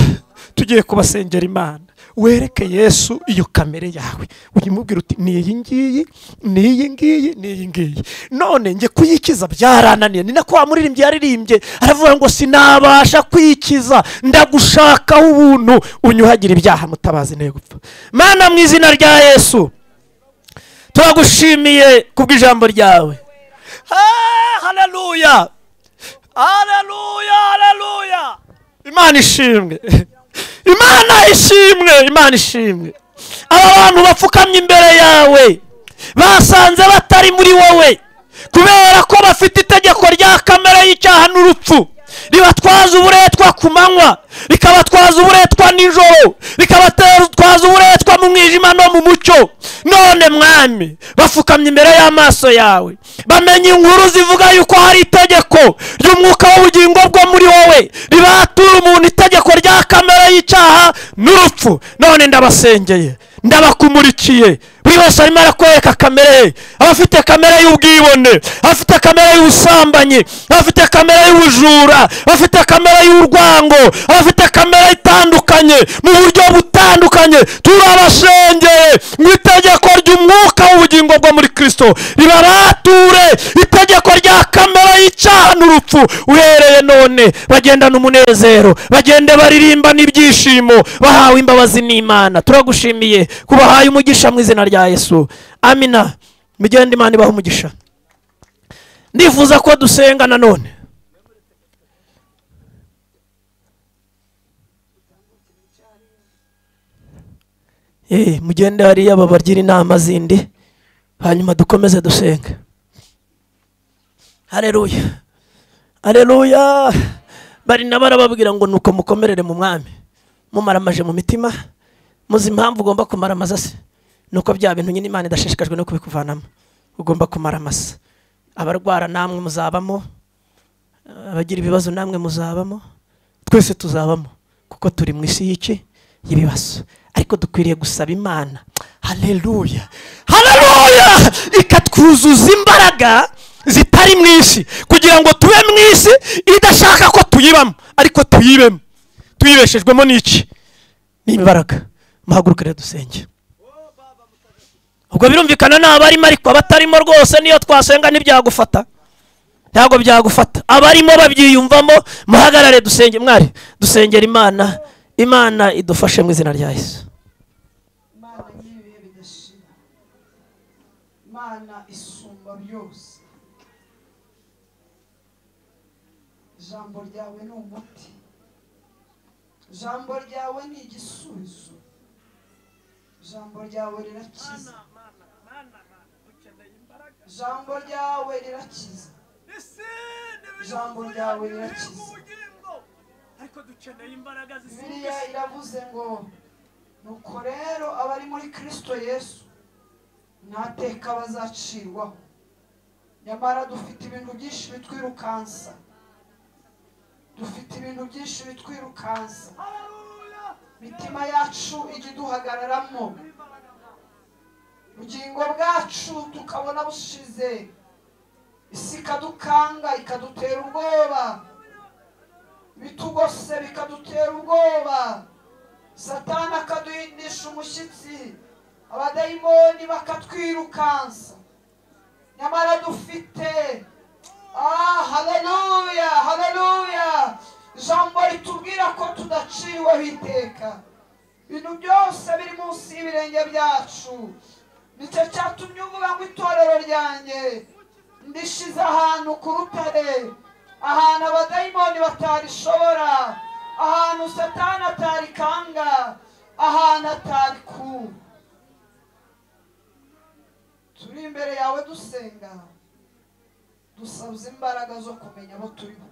[SPEAKER 1] Tugiye kubasengera Imana. Wereke Yesu iyo kamere yawe, uyimubwira uti ni iyi ngiyi, ni iyi ngiyi, ni iyi ngiyi, none nge kuyikiza byarananiye. Ni nako wa muririmbyi yaririmbye aravuga ngo sinabasha kwikiza, ndagushakaho ubuntu unyuhagira ibyaha, mutabazi nteye gupfa. Mana, mu izina rya Yesu turagushimiye kubw'ijambo ryawe. Haleluya, haleluya, haleluya. Imana ishimwe, Imana ishimwe, Imana ishimwe. Aba bantu bapfukamye imbere yawe basanze batari muri wowe, kubera ko bafite itegeko rya kamere y'icyaha n'urupfu ribatwaza uburetwa ku manywa, rikabatwaza uburetwa nijoro, rikabatwaza uburetwa mu mwijima no mu mucyo. None Mwami, bapfukamye imbere y'amaso yawe, bamenye inkuru zivuga yuko hari itegeko ry'umwuka w'ubugingo bwo muri wowe ribatura umuntu itegeko rya kamere y'icyaha n'urupfu. None ndabasengeye, ndabakumurikiye. Buri wese arimo arakwereka kamere ye. Abafite kamere y'ubwibone, abafite kamere y'ubusambanyi, abafite kamere y'ubujura, abafite kamere y'urwango, abafite kamere itandukanye mu buryo butandukanye, turabasengeye mu itegeko ry'umwuka w'ubugingo bwo muri Kristo ribabature itegeko rya kamere y'icyaha n'urupfu. Uhereye none bagendana umunezero, bagende baririmba n'ibyishimo, bahawe imbabazi n'Imana. Turagushimiye kubahaye umugisha mu izina rya Yesu. Amina. Mugende, Imana ibahe umugisha. Ndifuza ko dusenga nanone. Mugende hariya babagira inama zindi, hanyuma dukomeze dusenge. Haleluya, haleluya. Bari barababwira ngo nuko mukomerere mu Mwami, mumaramaje mu mitima. Muzi impamvu ugomba kumaramaza se? Nuko bya bintu nyine Imana idashishikajwe no kubikuvanamo, ugomba kumaramaza. Abarwara namwe muzabamo, abagira ibibazo namwe muzabamo, twese tuzabamo, kuko turi mu isi y'iki y'ibibazo. Ariko dukwiriye gusaba Imana, haleluya, haleluya, ikatwuzuza imbaraga zitari mu isi, kugira ngo tube mu isi idashaka ko tuyibamo, ariko tuyibemo tuyibeshejwemo n'iki? N'imbaraga. Muhaguruke rero dusenge. Ubwo birumvikana n'abarimo, ariko abatarimo rwose niyo twasenga ntibyagufata, ntabwo byagufata. Abarimo babyiyumvamo, muhagarare dusenge. Mwari dusengera Imana, Imana idufashe mu izina rya Yesu.
[SPEAKER 2] Imana y'ibihe bidashira, Imana isumba byose, ijambo ryawe ni umuti, ijambo ryawe ni igisubizo, ijambo ryawe rirakiza, ijambo ryawe rirakiza. Ijambo ryawe rirakiza.
[SPEAKER 3] Ariko dukeneye imbaraga zisumba.
[SPEAKER 2] Bibiliya iravuze ngo nuko rero abari muri Kristo Yesu nta teka bazacirwaho. Nyamara dufite ibintu byinshi bitwirukansa, dufite ibintu byinshi bitwirukansa, imitima yacu ijya iduhagararamo, ubugingo bwacu tukabona bushize, isi ikadukanga ikadutera ubwoba, ibitugose bikadutera ubwoba, Satani akaduhindisha umushyitsi, abadayimoni bakatwirukansa. Nyamara dufite haleluya, haleluya, ijambo ritubwira ko tudaciriweho iteka. Ibintu byose biri munsi y'ibirenge byacu. Nicyo cyatumye uvuga ngo itorero ryanjye ndishize ahantu ku rutare, ahantu abadayimoni batarishobora, ahantu Satani atarikanga, ahantu atarikura. Turi imbere yawe dusenga, dusabye imbaraga zo kumenya abo turiho,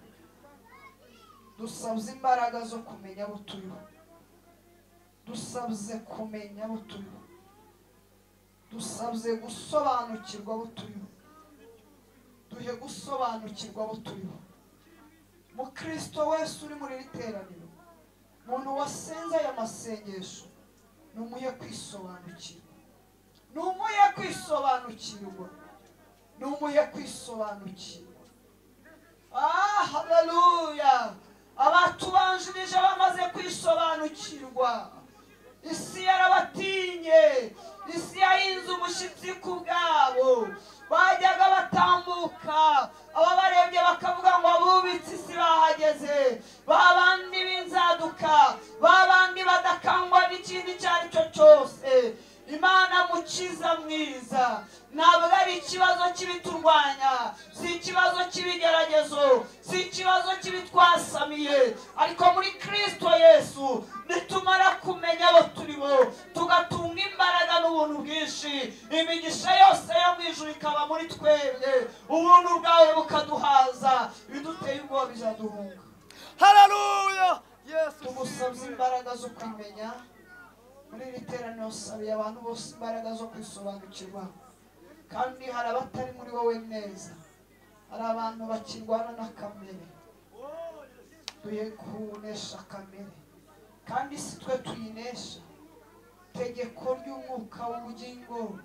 [SPEAKER 2] dusabye imbaraga zo kumenya abo turiho, dusabye kumenya abo turiho, dusabye gusobanukirwa abo turiho, duhe gusobanukirwa abo turiho. Mukristo wese uri muri iri teraniro, umuntu wasenze aya masengesho, numuye kwisobanukirwa, numuye kwisobanukirwa, numuye kwisobanukirwa. Haleluya. Abatubanjirije bamaze kwisobanukirwa, isi yarabatinye, isi yahinze umushyitsi ku bwabo. Bajyaga batambuka, ababarebye bakavuga ngo abubitse isi bahageze, babandi b'inzaduka, babandi badakangwa n'ikindi icyo ari cyo cyose. Imana mukiza mwiza, ntabwo ari ikibazo cy'ibiturwanya, si ikibazo cy'ibigeragezo, si ikibazo cy'ibitwasamiye, ariko muri Kristo Yesu nitumara kumenya abo turibo, tugatunga imbaraga n'ubuntu bwinshi, imigisha yose yo mu ijuru ikaba muri twebwe, ubuntu bwawe bukaduhaza, ibiduteye ubwoba bizaduhunga.
[SPEAKER 3] Haleluya. Yesu,
[SPEAKER 2] tugusabye imbaraga zo kwimenya. Muri iri teraniro sabiye abantu bose imbaraga zo kwisobanukirwa, kandi hari abatari muri wowe neza, hari abantu bakirwana na kamere. Duhe kunesha kamere, kandi si twe tuyinesha. Itegeko ry'umwuka w'ubugingo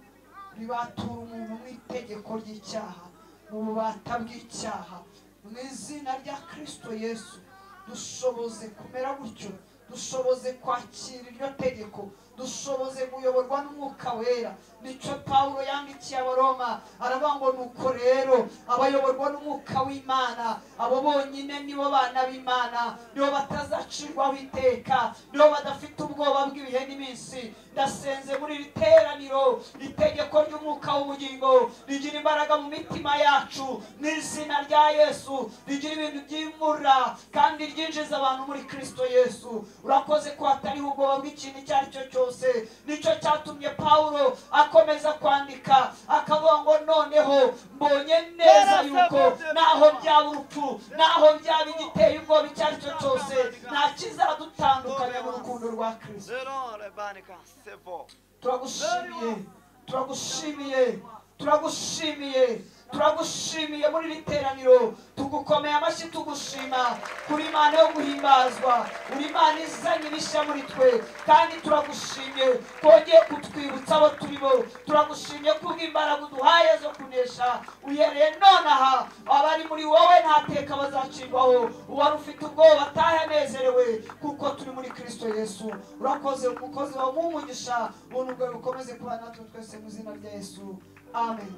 [SPEAKER 2] ribatura umuntu mu itegeko ry'icyaha, mu bubata bw'icyaha. Mu izina rya Kristo Yesu dushoboze kumera gutyo, dushoboze kwakira iryo tegeko, dushoboze kuyoborwa n'umwuka wera. Nicyo Pawulo yandikiye Abaroma, aravuga ngo nuko rero abayoborwa n'umwuka w'Imana, abo bonyine nibo bana b'Imana, nibo batazacirwaho iteka, nibo badafite ubwoba bw'ibihe n'iminsi. Ndasenze muri iri teraniro, itegeko ry'umwuka w'ubugingo rigira imbaraga mu mitima yacu, n'izina rya Yesu rigira ibintu byimura kandi ryinjiza abantu muri Kristo Yesu. Urakoze ko hatariho ubwoba bw'ikintu icyo ari cyo cyose. Nicyo cyatumye Pawulo akomeza kwandika akavuga ngo noneho mbonye neza yuko naho byaba urupfu, naho byaba igiteye ubwoba icyo ari cyo cyose, nta kizadutandukanya n'urukundo rwa Kristo. Turagushimiye, turagushimiye, turagushimiye, turagushimiye muri iri teraniro. Tugukomeye amashyi tugushima kuri Imana yo guhimbazwa, uri Imana izanye ibishya muri twe, kandi turagushimye kongeye kutwibutsa abo turibo. Turagushimye kubw'imbaraga uduhaye zo kunesha. Uhereye nonaha abari muri wowe nta teka bazacirwaho, uwari ufite ubwoba atahe anezerewe, kuko turi muri Kristo Yesu. Urakoze umukozi wawe, umugisha, ubuntu bwawe bukomeze kuba natwe twese mu izina rya Yesu. Amen.